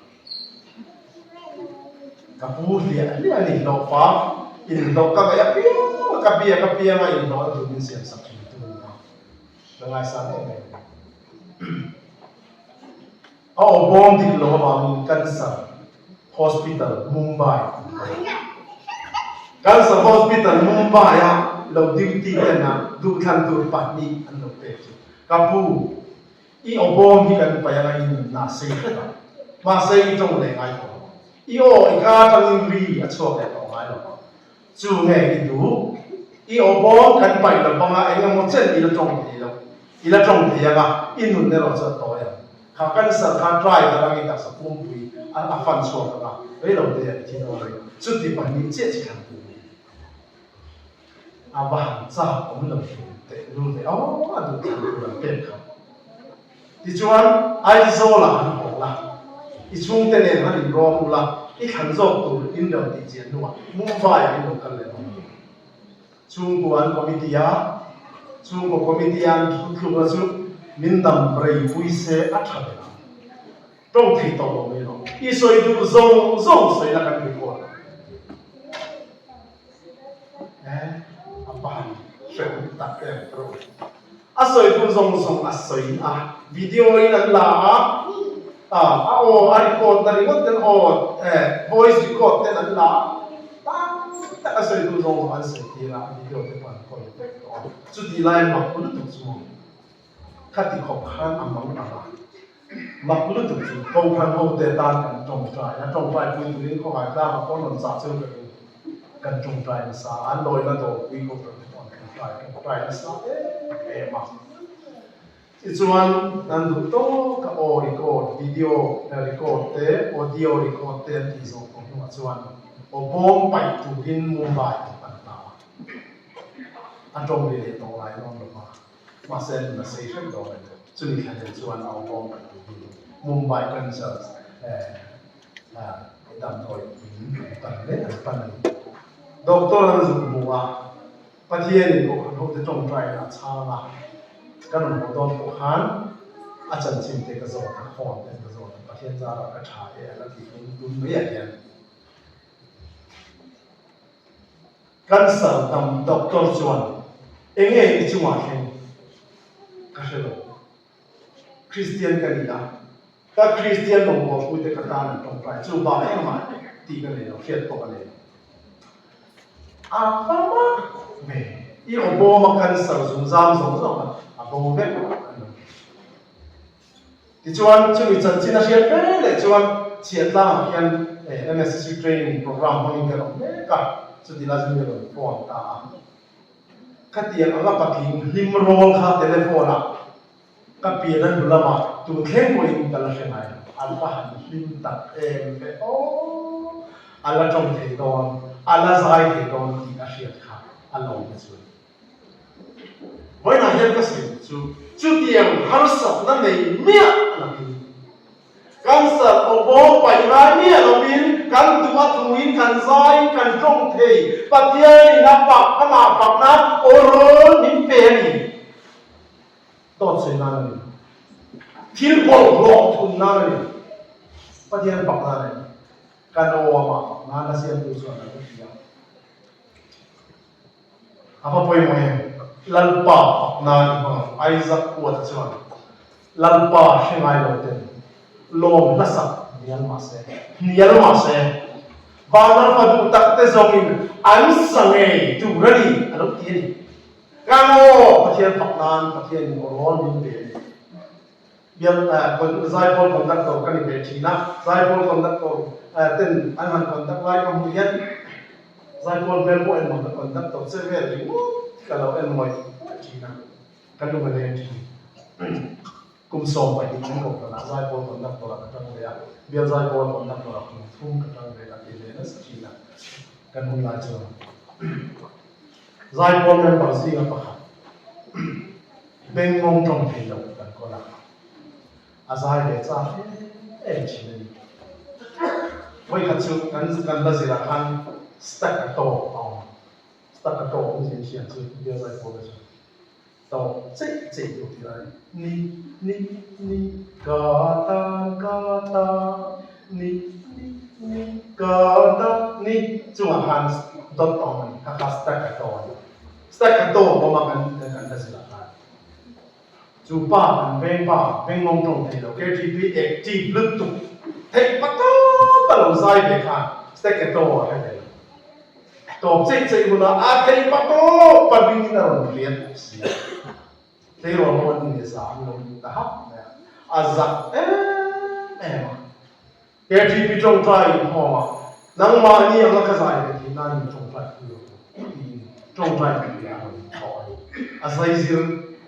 Ka pu hliah hliah a ni hlawhfa inhlawh ka ngaih apiang a ka biak apiang a inhlawh na tur min siam sak thin tu a ni a. Ka ngaisang em em a ni. A aw bawm dik lo avangin Cancer Hospital, Mumbai an kal. Cancer Hospital, Mumbai-a lo duty ten a duhthlan tur pahnih an lo pek chu, Ka pu, i aw bawm hi kan paih anga i nunna a sei hret ang. Mahse i tawng leh ngai tawh lo ang. I aw i ka atangin ri a chhuak leh tawh ngai lo ang. Chu nge i duh? I aw bawm kan paih lo banga eng emaw chen i la tawng thei lo. I la tawng thei anga i nun erawh chu a tawi ang. Kha cancer kha try ta rangin taksa pumpui a a fan chhuak anga reilo te ah i thi dawn reng. Chuti pahnih chiah chi thlan tur a ni. A va han chak awm lo thin teh lul ve aw a duh thlan tur an pek kha. Tichuan, Aizawlah han haw la, i chhungte nen han inrawm ula, i thlan zawk tur in lo tih chian hnuah Mumbai-ah in lo kal leh dawn a. Chhungkua an committee a, chhungkaw committee a an thutlukna chu min dam rei pui se a tha ber ang. Tawng thei tawh lo mai lo. I sawi duh zawng zawng sawina kan record. Eh, a pa han hrehawm tak em rawh. A sawi duh zawng zawng a sawi a, video in an la a, a aw a record na ringawt ten aw, eh, voice record ten an la a, tam tak a sawi duh zawng zawng an sawi tir a, video te pawh an kawl vek tawh a. Chutih lai mak lutuk chu maw? Khati khawp khan a mang ang a. Mak lutuk chu Kohhran hote tan kan tawngtai a, tawngtai pui turin khawngaih tlangah pawh rawn chah cheu ka ring. Kan tawngtai nasa a, an lawina dawrpui Kohhran te pawh an tawngtai tawngtai nasa em em a. Tichuan an duh tawk a aw record, video record te, audio record te an tih zawh tawh hnuah chuan aw bawm paih turin Mumbai an pan ta a. A tawng ri leh tawh ngai dawn lo va. Mahse nun a sei hrep dawn a ni. Chumi thla nen chuan a awm paih turin Mumbai Cancer damdawi in an pan mek an pan a ni. Doctor an zuk hmu a, Pathianin Kohhran hote tawngtaina a chhang a, ka rawn haw dawn pawh khan a chanchin te ka zawt a, phone ten ka zawt a, Pathian zarah ka tha e a la ti tun tun maiah hian. Cancer dam doctor chuan enge i chungah thleng ka hre lo. Kristian ka ni a, ka Kristian rawngbawlpuite ka tan an tawngtai chu bak engmah tih ka nei lo, hriat pawh ka nei lo. A va mak ve, i aw bawma cancer zungzam zawng zawng kha a bo vek an lo ti. Tichuan, chumi chanchin a hriat ve leh chuan chhiatlangah hian MSC training program hmangin kan awm mek a, chuti lai chuan ka rawn phone ta a. Khatiang anga patling hlim rawl kha telephone ah ka pian a hnu lamah tun thleng pawhin ka la hre ngai lo. A va han hlim tak em ve aw! A la tawng thei dawn, a la zai thei dawn tih a hriat kha a lawm te chuan. Vawiinah hian ka sawi duh chu chutiang harsatna nei miah lovin, cancer aw bawm paih ngai miah lovin kan duh a thuin kan zaiin kan tawng thei, Pathianin a fak amah fak nan aw rawl min pe a ni. Dawt sawi nan a ni. Thil bawlhhlawh thun nan a ni. Pathian fak nan a ni. Kan aw amah fak nan a siamtu chuan a lo ti a. A va pawimawh em? Lalpa fak nan i hmang ang. Isaac Kuata chuan, Lalpa hre ngai lo ten lawm hlasak hnial mah se, hnial mah se, Vanlalpa duh tak te zawngin an sa ngei tur a ni, a lo ti a ni. Kan aw Pathian fak nan Pathianin aw rawl min pe a ni. Bial Zaipawl conductor ka ni ve thin a, Zaipawl conductor ten an han conduct lai ka hmuh hian Zaipawl hmel pawh en mang ka conductor che vel ringawt ka lo en ngawih ngawih thin a, ka lung a leng thin. Kum 12 kan kohhranah Zaipawl conductor ah ka tang ve a, Bial Zaipawl conductor ah kum thum ka tang ve a ti ve nasa thin a, kan hun lai chuan Zaipawl member zinga pakhat Bengngawng tawng thei lo kan kawl a, a zai ve chak em em thin a ni. Vawikhat chu kan kan la zirah khan staccato a awm, staccato awmzia thiam chu bial zai pawl te chuan tawp cheih cheih tur tih lai ni ni ni ka tan ka tan ni ni ni ka tan ni chungah khan dot a awm a ni, kha kha staccato a ni. Staccato awm a kan kan la zirah khan chu pa kan veng pa veng ngawng tawng thei lo KTP active lutuk theih pa tawp a lo zai ve khan staccato a hre ve lo. Tawp cheih cheih hunah a theih pa tawp a ringin a rawn riat si a. Tleirawl ho an ni leh za an lo ni ta hak mai a, a zak em em a. KTP tawngtai inkhawm a, nangmahni anga ka zai ve thei nan min tawngtai pui rawh u tiin tawngtai pui a rawn thawh a ni. A zaizir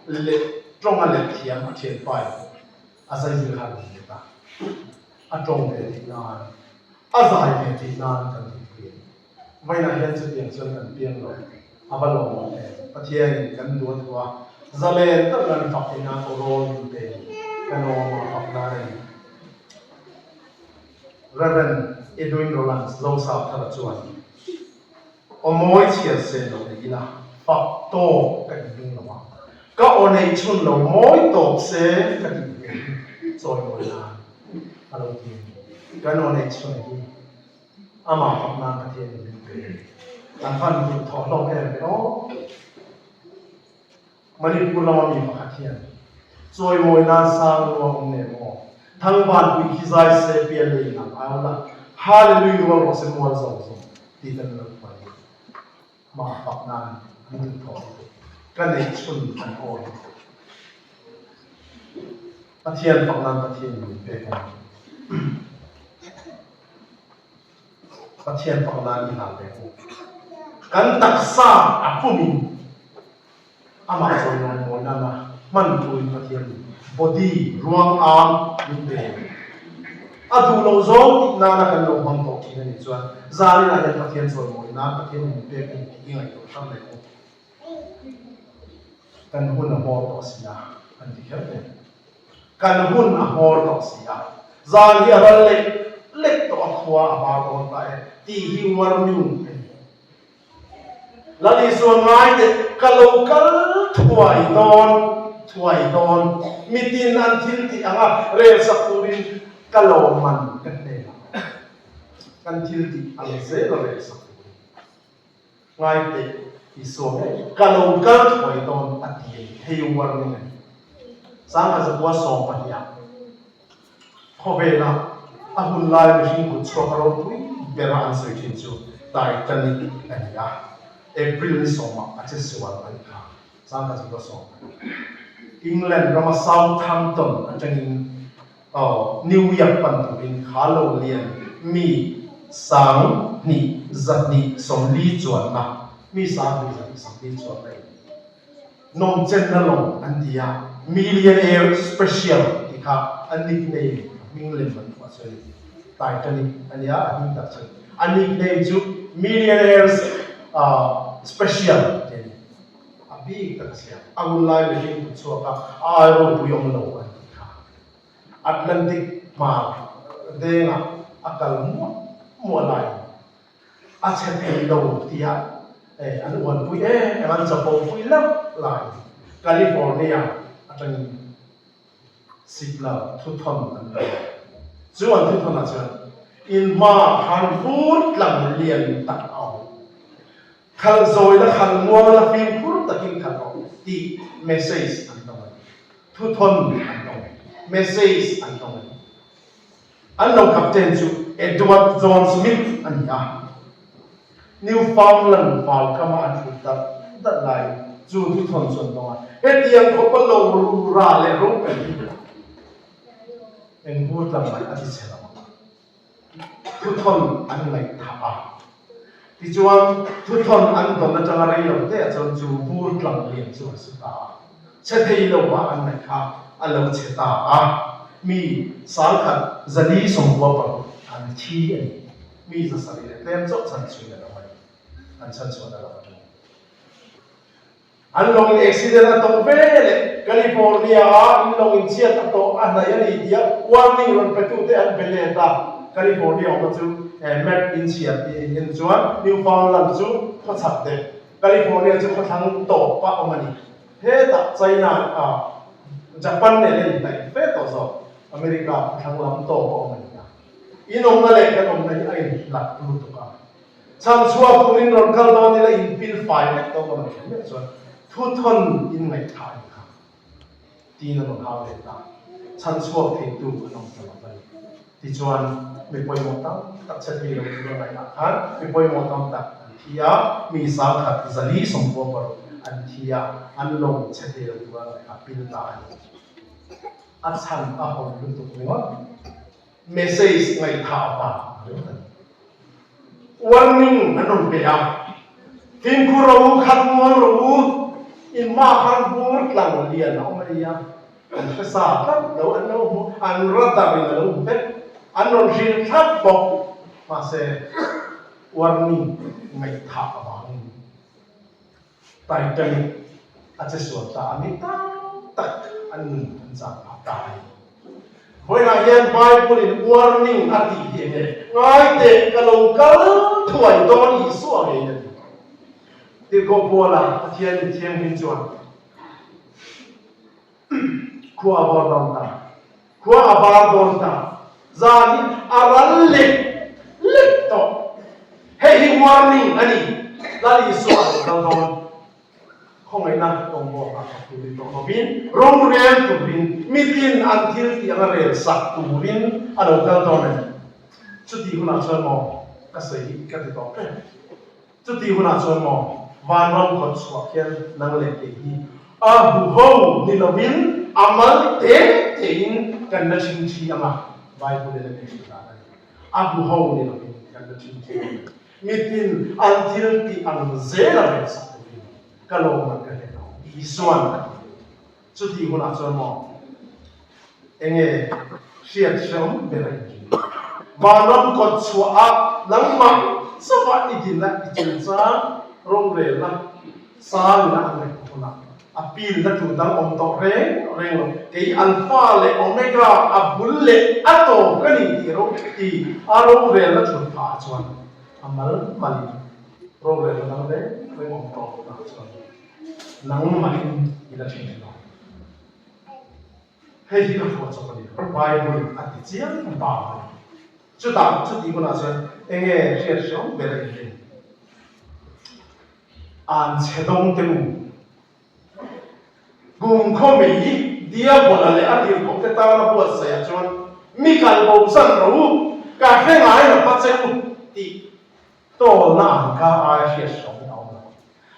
leh tawng a let thiam a thianpa in a zaizir kha a rawn let a, a tawng ve theih nan, a zai ve theih nan kan tihpui a ni. Vawiinah hian chutiang chuan kan piang lo, a va lawmawm em? Pathianin kan duh a thu a, zalen tak lan fak theih nan aw rawl min pe a ni. Kan awm a fak nan a ni. Rev. Edwin Rolands Zosapthara chuan, Aw mawi chhiar sen lo nei ila, fak tawp ka inring lo a, ka aw neih chhun lo mawi tawp se ka tih ve hi chawimawi nan a lo ti a ni. Kan aw neih chhun hi amah fak nan Pathianin min pe a ni. Kan van duh thawh hlawm em ve aw. Manipur lama mi pakhat hian chawimawi nan sang ruang awm nem aw, Thangvanpui khi zai se pial lei nang au la, Hallelui rual rawh se mual zawng zawng tih kan lo phuai hi mah fak nan an duh thawh lutuk ka neih chhun kan aw hi. Pathian fak nan Pathian in min pek a ni. Pathian fak nan i hlan ve u. Kan taksa a pumin amah chawilawn mawi nana hman turin Pathian in body ruang am min pe. A duh loh zawng tih nana kan lo hmang tawh thin a nih chuan zaninah hian Pathian chawimawi nan Pathian in min pek a ni tih i ngaihtuah hram leh u. Kan hun a hmawr tawh si a, an ti kher te. Kan hun a hmawr tawh si a, zan hi a ral lek lek tawh a khua a var dawn ta e tih hi warning a ni. Lal Isua ngai teh ka lo kal thuai dawn, thuai dawn, mitin an thil tih anga rel sak turin ka lo man ka hnenah kan thil tih ang zel a rel sak turin. Ngai teh, Isua ngei, ka lo kal thuai dawn a ti a ni, hei warning a ni. Sangkha zakua 12 ah khawvela a hun lai mihring kut chhuak a ropui bera an sawi thin chu Titanic a ni a, April ni sawmah a che sual a ni kha, 1910. England rama Southampton atangin Aw, New York pan turin kha lo lian mi sang hnih 240 chuanna, mi sang hnih 240 chuanna in nawmchenna lawng an ti a, Millionaire Special tih kha a nickname, a hming lem an phuah chu a ni. Titanic a nia, a hming tak chu. A nickname chu Millionaires Special tih a ni. A bik tak a siam. A hun lai mihring kut chhuak a, a ai ropui awm lo an tih kha. Atlantic hmar dengah a kal muah muah laiin a chhe thei lo tia an uanpui em em, an chapopui hlauh laiin California atangin signal thuthawn an pe. Chu an thuthawnah chuan in hmaah khan vur tlang lian tak a awm. Khalh zawi la khalh muang la fimkhur takin khalh rawh tih message an dawng a ni. Thuthawn an dawng a ni. Message an dawng a ni. An lo captain chu Edward John Smith a ni a. Newfoundland vaukama an thut darh darh laiin chu thuthawn chu an dawng a. Hetiang khawpa lo rura leh ropui hi eng vur tlang mai a ti chhe lo ang. Thuthawn an ngaihthah a. Tichuan, thuthawn an dawn atanga rei lo te ah chuan chu vur tlang lian chu an su ta a. Chhe thei lo ah an ngaih kha a lo chhe ta a. Mi 1496 an thi a ni. Mi 700 leh tlem chauh chhan chhuin a lo a ni. An chhan chhuan a lo a ni. An lawng in accident a tawh ve leh California ah in lawng in chhiat a tawh a hnaih a ni tia warning rawn pe tute an be let a. California awmna chu map in chhiat tih in chuan Newfoundland chu khawchhak deuh, California chu khawthlang tawp a awm a ni. Hetah China ah Japan nen a inhnaih fe tawh zawk, America khawthlang lam tawp a awm a ni a. In awmna leh kan awmna hi a inhlat lutuk a. Chhan chhuak turin rawn kal dawn ila in pil fai vek dawn rawn kher meuh chuan thuthawn in ngaihthah a ni kha tiin a rawn hau leh ta. Chhan chhuak theitu an awm ta lo a ni. Tichuan mi pawimawh tam tak chhe thei lo tur a ngaihah khan mi pawimawh tam tak an thi a, mi 1496 an thi a, an lawng chhe thei lo tur a ngaihah pil ta a ni. A chhan a hawn lutuk ringawt. Message ngaihthah vang ringawt a ni. Warning an rawn pe a, Fimkhur rawh u, khat muang rawh u, in hma khan bur tlang lian a awm a nia, an hre sa tlat lo, an lo hmu, an radar in a lo hmu vek, an rawn hrilh thlap bawk. Mahse, warning ngaihthah avangin Titanic a che sual ta a, mi tam tak an nun an chak phah ta a ni. Vawiinah hian Bible in warning a tih hi enge? Ngai teh ka lo kal thuai dawn Isua ngeiin a ti. Tirhkoh Paula Pathian in thianghlim chuan khua a var dawn ta, khua a var dawn ta, zan hi a ral lek lek tawh. Hei hi warning a ni, Lal Isua a lo kal dawn. Khawngaihna tawngbaw a thawk turin tawh lovin, rorel turin, mitin an thil tih anga rel sak turin a lo kal dawn a ni. Chutih hunah chuan maw, ka sawi hi ka ti tawh ṭep. Chutih hunah chuan maw, vanram kawt chhuah hian nang leh kei hi a huho ni lovin. a mal te tein kan la ṭhingṭhi ang a, Bible in a min hrilh dan a ni. A huho ni lovin kan la ṭhingṭhi ang a ni. Mitin an thil tih ang zel a rel sak turin ka lawmman ka hlen ang, Isua'n a ti. Chutih hunah chuan maw enge hriat hreawm ber a inrin? Vanram kawt chhuah a nangmah chauha i dinna i chungchang rorelna sangina an ngaih hunah a pilna tur dang awm tawh reng reng lo. Kei Alpha leh Omega, a bul leh a tawp ka ni tih ro ti a rorelna thut phah ah chuan a mal malin rorelna dang reng reng awm tawh hunah chuan Nangmahin i la thin lo. Hei hi ka hruat chawp a ni. Bible a ti chiang bang a ni. Chutah chuti hunah chuan enge hriat hreawm ber a inrin? An chhe dawng te u. Kum khawmei Diabola leh a tirhkoh te tana buatsaih ah chuan mi kal bo zan ro u, ka hre ngai lo va che u tih Tawlna an ka aia hriat hreawm in a awm lo.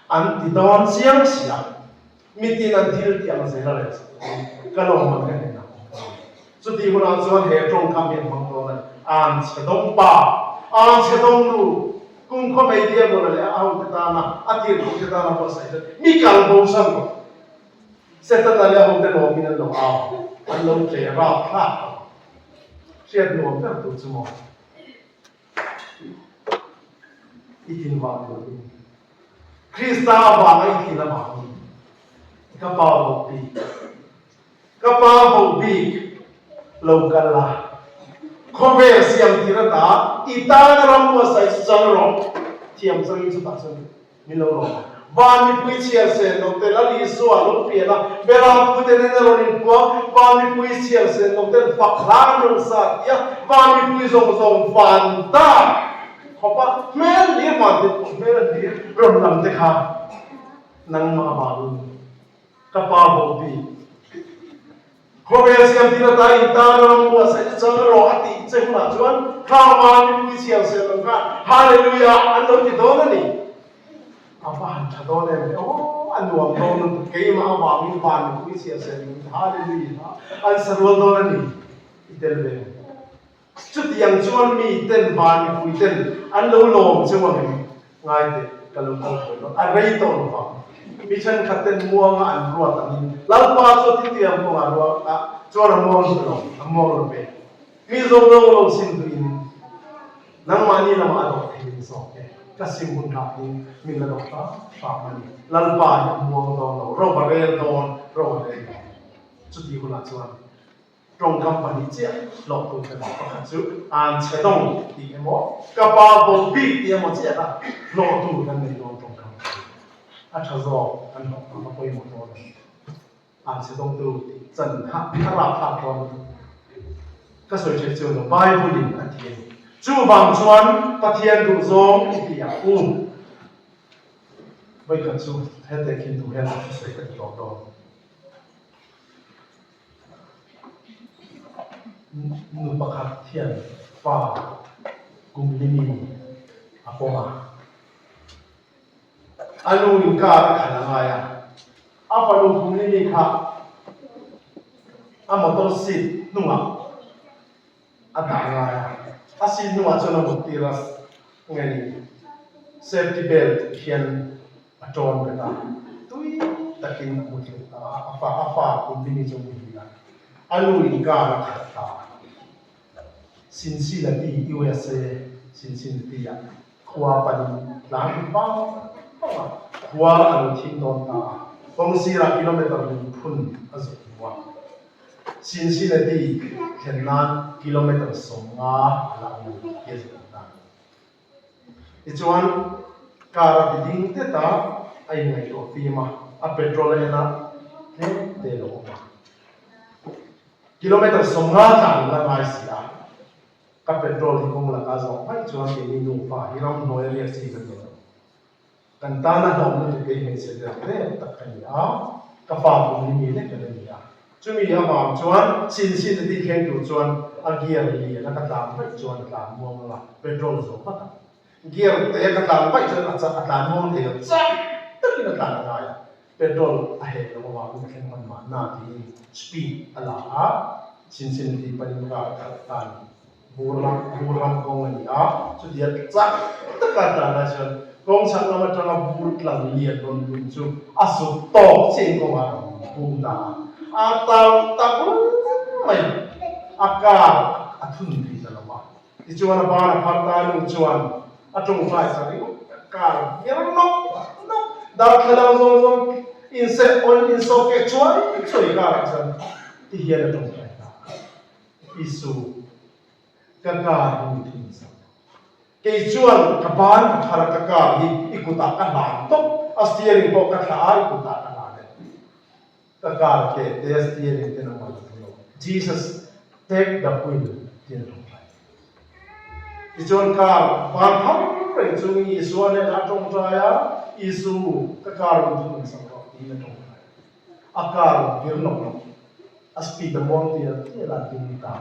An ti dawn chiang si a, mitin an thil tih ang zel a rel sak turin ka lawmman ka hnenah awm ta a ni. Chutih hunah chuan he tawngkam hi an hmang dawn a ni, An chhe dawng pa, an chhe dawng nu, kum khaw mei diabola leh a hote tana, a tirhkoh te tana buatsaih chuan mi kal bo san rawh. Setana leh a hote lawmin an lo au, an lo tle rapthlak tawh. Hriat nuam ber tur chu maw? I tin vang ni lovin, Krista avanga i tin avangin ka pa voh bik, ka pa voh bik lo kal la, khawvel siam tir ata i tana ram buatsaih chu chang rawh, thiam changin chutah chuan Min lo rawh a. Van mipui chhiar sen lo te Lal Isua lo pian a, Beram pute nen a rawn inpuang, Van mipui chhiar sen lo ten fak hlan rawn sa ti a, Van mipui zawng zawng van ta khawp a, hmel hlir van te pawh hmel hlir rawn lam te kha nangmah avangin ka pa bawk bik. Khawvel siam tir ata in tan a ram buatsaih chu chang rawh a tih che hunah chuan Thlarau mipui chhiar sel lo kha Hallelujah an lo ti dawn a ni. A va han tha dawn em le aw, a nuam dawn lutuk keimah avangin van mipui chhiar sel lo Hallelujah an sa rual dawn a ni i tel ve. Chutiang chuan mi ten van mipui ten an lo lawm cheu ang em? Ngai teh, ka lo kal thawi dawn. A rei tawh lo vang. Mi thenkhat ten muanga an ruat angin Lalpa chu a thitiam kawngah ruah a chuan a muang duh lo, a muang lo ve. Mi zawng zawng lo sim duhin nangmahni lamah a dawh thei ni zawk e. Ka sim hun hlakin min la dawh hram hram a ni. Lalpa hi a muang dawn lo, ro a rel dawn, ro a rel dawn. Chuti hunah chuan Tawngkam pahnih chiah hlawh tur ka nei. Pakhat chu an chhe dawng tih emaw, ka pa bawk bik tih emaw chiah kha hlawh tur kan nei dawn tawngkam pahnih. A tha zawk kan hlawh tam a pawimawh dawn a ni. An chhe dawng tu tih chan kha a rapthlak dawn lutuk. Ka sawi theih chu lo Bible in a ti a ni. Chuvang chuan Pathian duhzawng i ti ang u. Vawikhat chu hete khin tu hian ka thusawi ka ti tawp dawn. Nu pakhat hian fa kum limi a pawm a, a nu in car a khalh a ngai a, a fanu kum limi kha a motor seat hnungah a dah a ngai a, a seat hnungah chuan a mut tir a nge ni safety belt hian a tawn bet a, tui takin a mu thei ta a, a fa a fa kum limi chu a muhil a, a nu in car a khalh ta a, Cincinnati, USA, Cincinnati ah khua panin tlang in vang vang a, khua a lo thim dawn ta a, kawng sirah kilometer lungphun a zawh hnu a, Cincinnati thlen nan kilometer 50 a la awm a ni tih a zawh hnu ta. Tichuan, car a ti ding tet a, a inngaihtuah fim a, a petrol a en a, tlem te lo awm a. Kilometer 50 tlan la ngai si a, ka petrol hi kawng laka zawh vaih chuan keini nufa hi ramhnuai a riak chi ka ni lo. Kan tana hlawm lutuk kei hmeichhe der reng tak ka ni a, ka fa kum hi mi lek ka la ni a. Chumi avang chuan Cincinnati thleng tur chuan a gear lian a ka tlan vaih chuan a tlan muang ang a, petrol a zawh vat ang. Gear te ka tlan vaih chuan a tlan muang thei lo, chak takin a tlan a ngai a. Petrol a heh loh avangin a thleng hman mahna tiin speed a la a, Cincinnati panin car khalh ta a ni. Bur lam bur ram kawng a ni a, chutia chak taka tlan lai chuan kawng chhak lam atanga bur tlang lian rawn lum chu a zut tawk chiahin kawngah a rawn bum ta a, a tau ta bur mai a, car a thun thei ta lo a. Tichuan a ban a phar ta nu chuan a tawngtai ta ringawt a, car vial nawk nawk darthlalang zawng zawng inseh on insawh keh chuai chuai car ah chuan ti hian a tawngtai ta a, Isu ka car hi mi thun sak kei chuan ka ban ka phar a ka car hi i kutah ka hlan tawp a steering pawh ka thlah a i kutah ka hlan e. Ka car ke te steering ten a man a lo. Jesus take the wheel ti an tawngtai. Tichuan car ban phar reng chungin Isua hnenah a tawngtai a, Isu ka car min thunun sak rawh tiin a tawngtai. A car vir nawk nawk, a speed a muang tial tial a ding ta.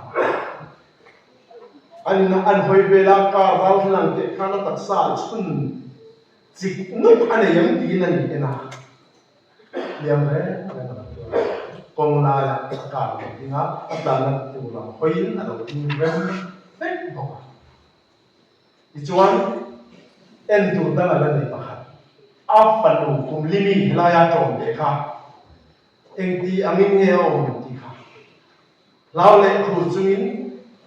An in an hawi vela car ralthlalang teh khan a taksa a chhun chik nuk a nei em tiin an in en a. Hliam reng reng a lo tuar a, kawng laiah a kar lo ding a, a tlanna tur lam hawiin a lo ding rem vek bawk a. Tichuan, en tur dang a la nei pakhat, a fanu kum limi helaia tawm teh kha engti angin nge a awm tih kha Hlau leh khur chungin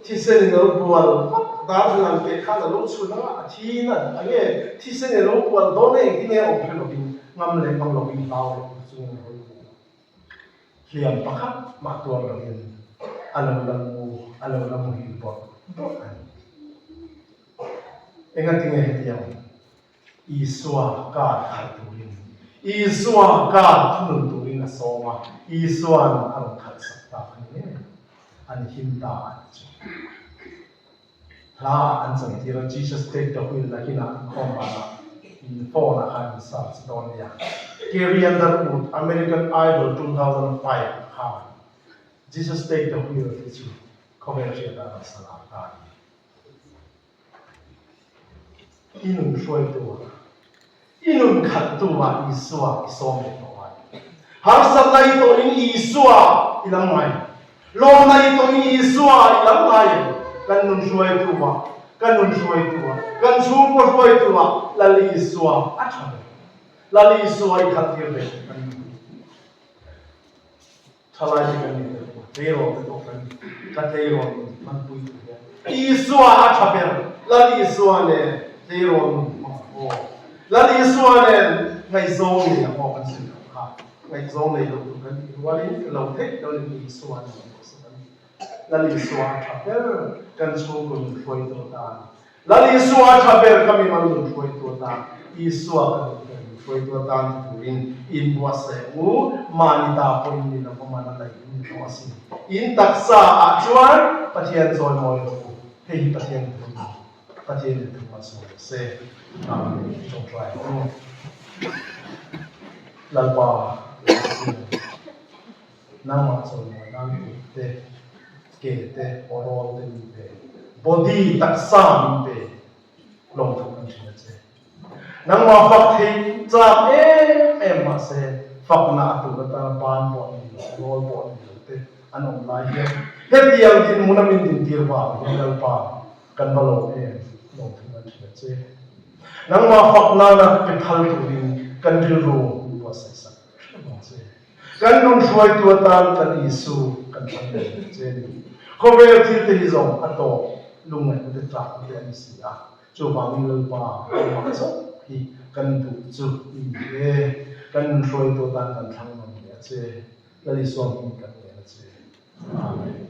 thisen in lo bual vak darthlalang teh khan a lo chhun a, a thi na a nge thisen in lo bual dawn e engtin nge a awm hre lovin ngam leh ngam lovin hlau leh khur chungin a hawi bu. Hliam pakhat mah tuar lovin a lo la mu a lo la muhil bawrh bawrh a ni. Engatinge hetiang Isua kar khalh turin, Isua kar thunun turin a sawm a, Isua'n a rawn khalh sak ta a ni ngei, an him ta a ni chu. Hla ah an chantir a, Jesus take the wheel nakinah inkhawm banah in phone ah khan in search dawn nia. Carrie Underwood, American Idol 2005 khan Jesus take the wheel tih chu khawvel hriat a rawn sa lar ta a ni. I nun hruaitu ah, i nun khalhtu ah Isua i sawm leh tawh ngai. Harsatna i tawhin Isua i lam ngai. Lawmna i tawhin Isua i lam ngai. Kan nun hruaitu ah, ka nun hruaitu ah, kan chhungkaw hruaitu ah Lal Isua a tha ber. Lal Isua i khalhtir ve tawh kan ni. Thalai te kan ni tel pawh tleirawl te pawh kan ka tleirawl nun hmanpui tur hian Isua a tha ber Lal Isua nen tleirawl nun hmang ang aw Lal Isua nen ngaihzawng nei ang aw kan sawi loh kha ngaihzawng nei loh tur kan tih rualin lo theih lo in Isua nen pawh sawi kan ni Lal Isua a tha ber kan chhungkaw nun hruaitu atan Lal Isua a tha ber kha mimal nun hruaitu atan, Isua ka duh ber min hruaitu atan ti turin in buatsaih ang u, mahni ta pawh in ni lo va man a laih in ni tawh asin. In taksa ah chuan Pathian chawimawi rawh u, hei hi Pathian thu a ni, Pathian in thu hmansawi rawh se. Amen. Tawngtai ang u. Lalpa, Nangmah chawimawi nan kut te, ke te, awrawl te min pe, body, taksa min pe, lawmthu kan hria che. Nangmah fak thei chak em em mahse fakna a tur atana ban pawh ni lo, rawl pawh ni lo te an awm lai hian hetiang dinhmuna min dintir vang hian Lalpa kan va lawm em, lawmthu kan hria che. Nangmah fak nana pe phal turin kan rilru min buatsaih sak hrep ang che. Kan nun hruaitu atan kan Isu kan thlang leh hle che ni. Khawvel thil te hi zawng a tawp lungngaihna te tlakna te a ni si a, chuvangin Lalpa amah chauh hi kan duh chu i ni e. Kan nun hruaitu atan kan thlang ngam leh a che. Lal Isua hming kan ngen a che. Amen.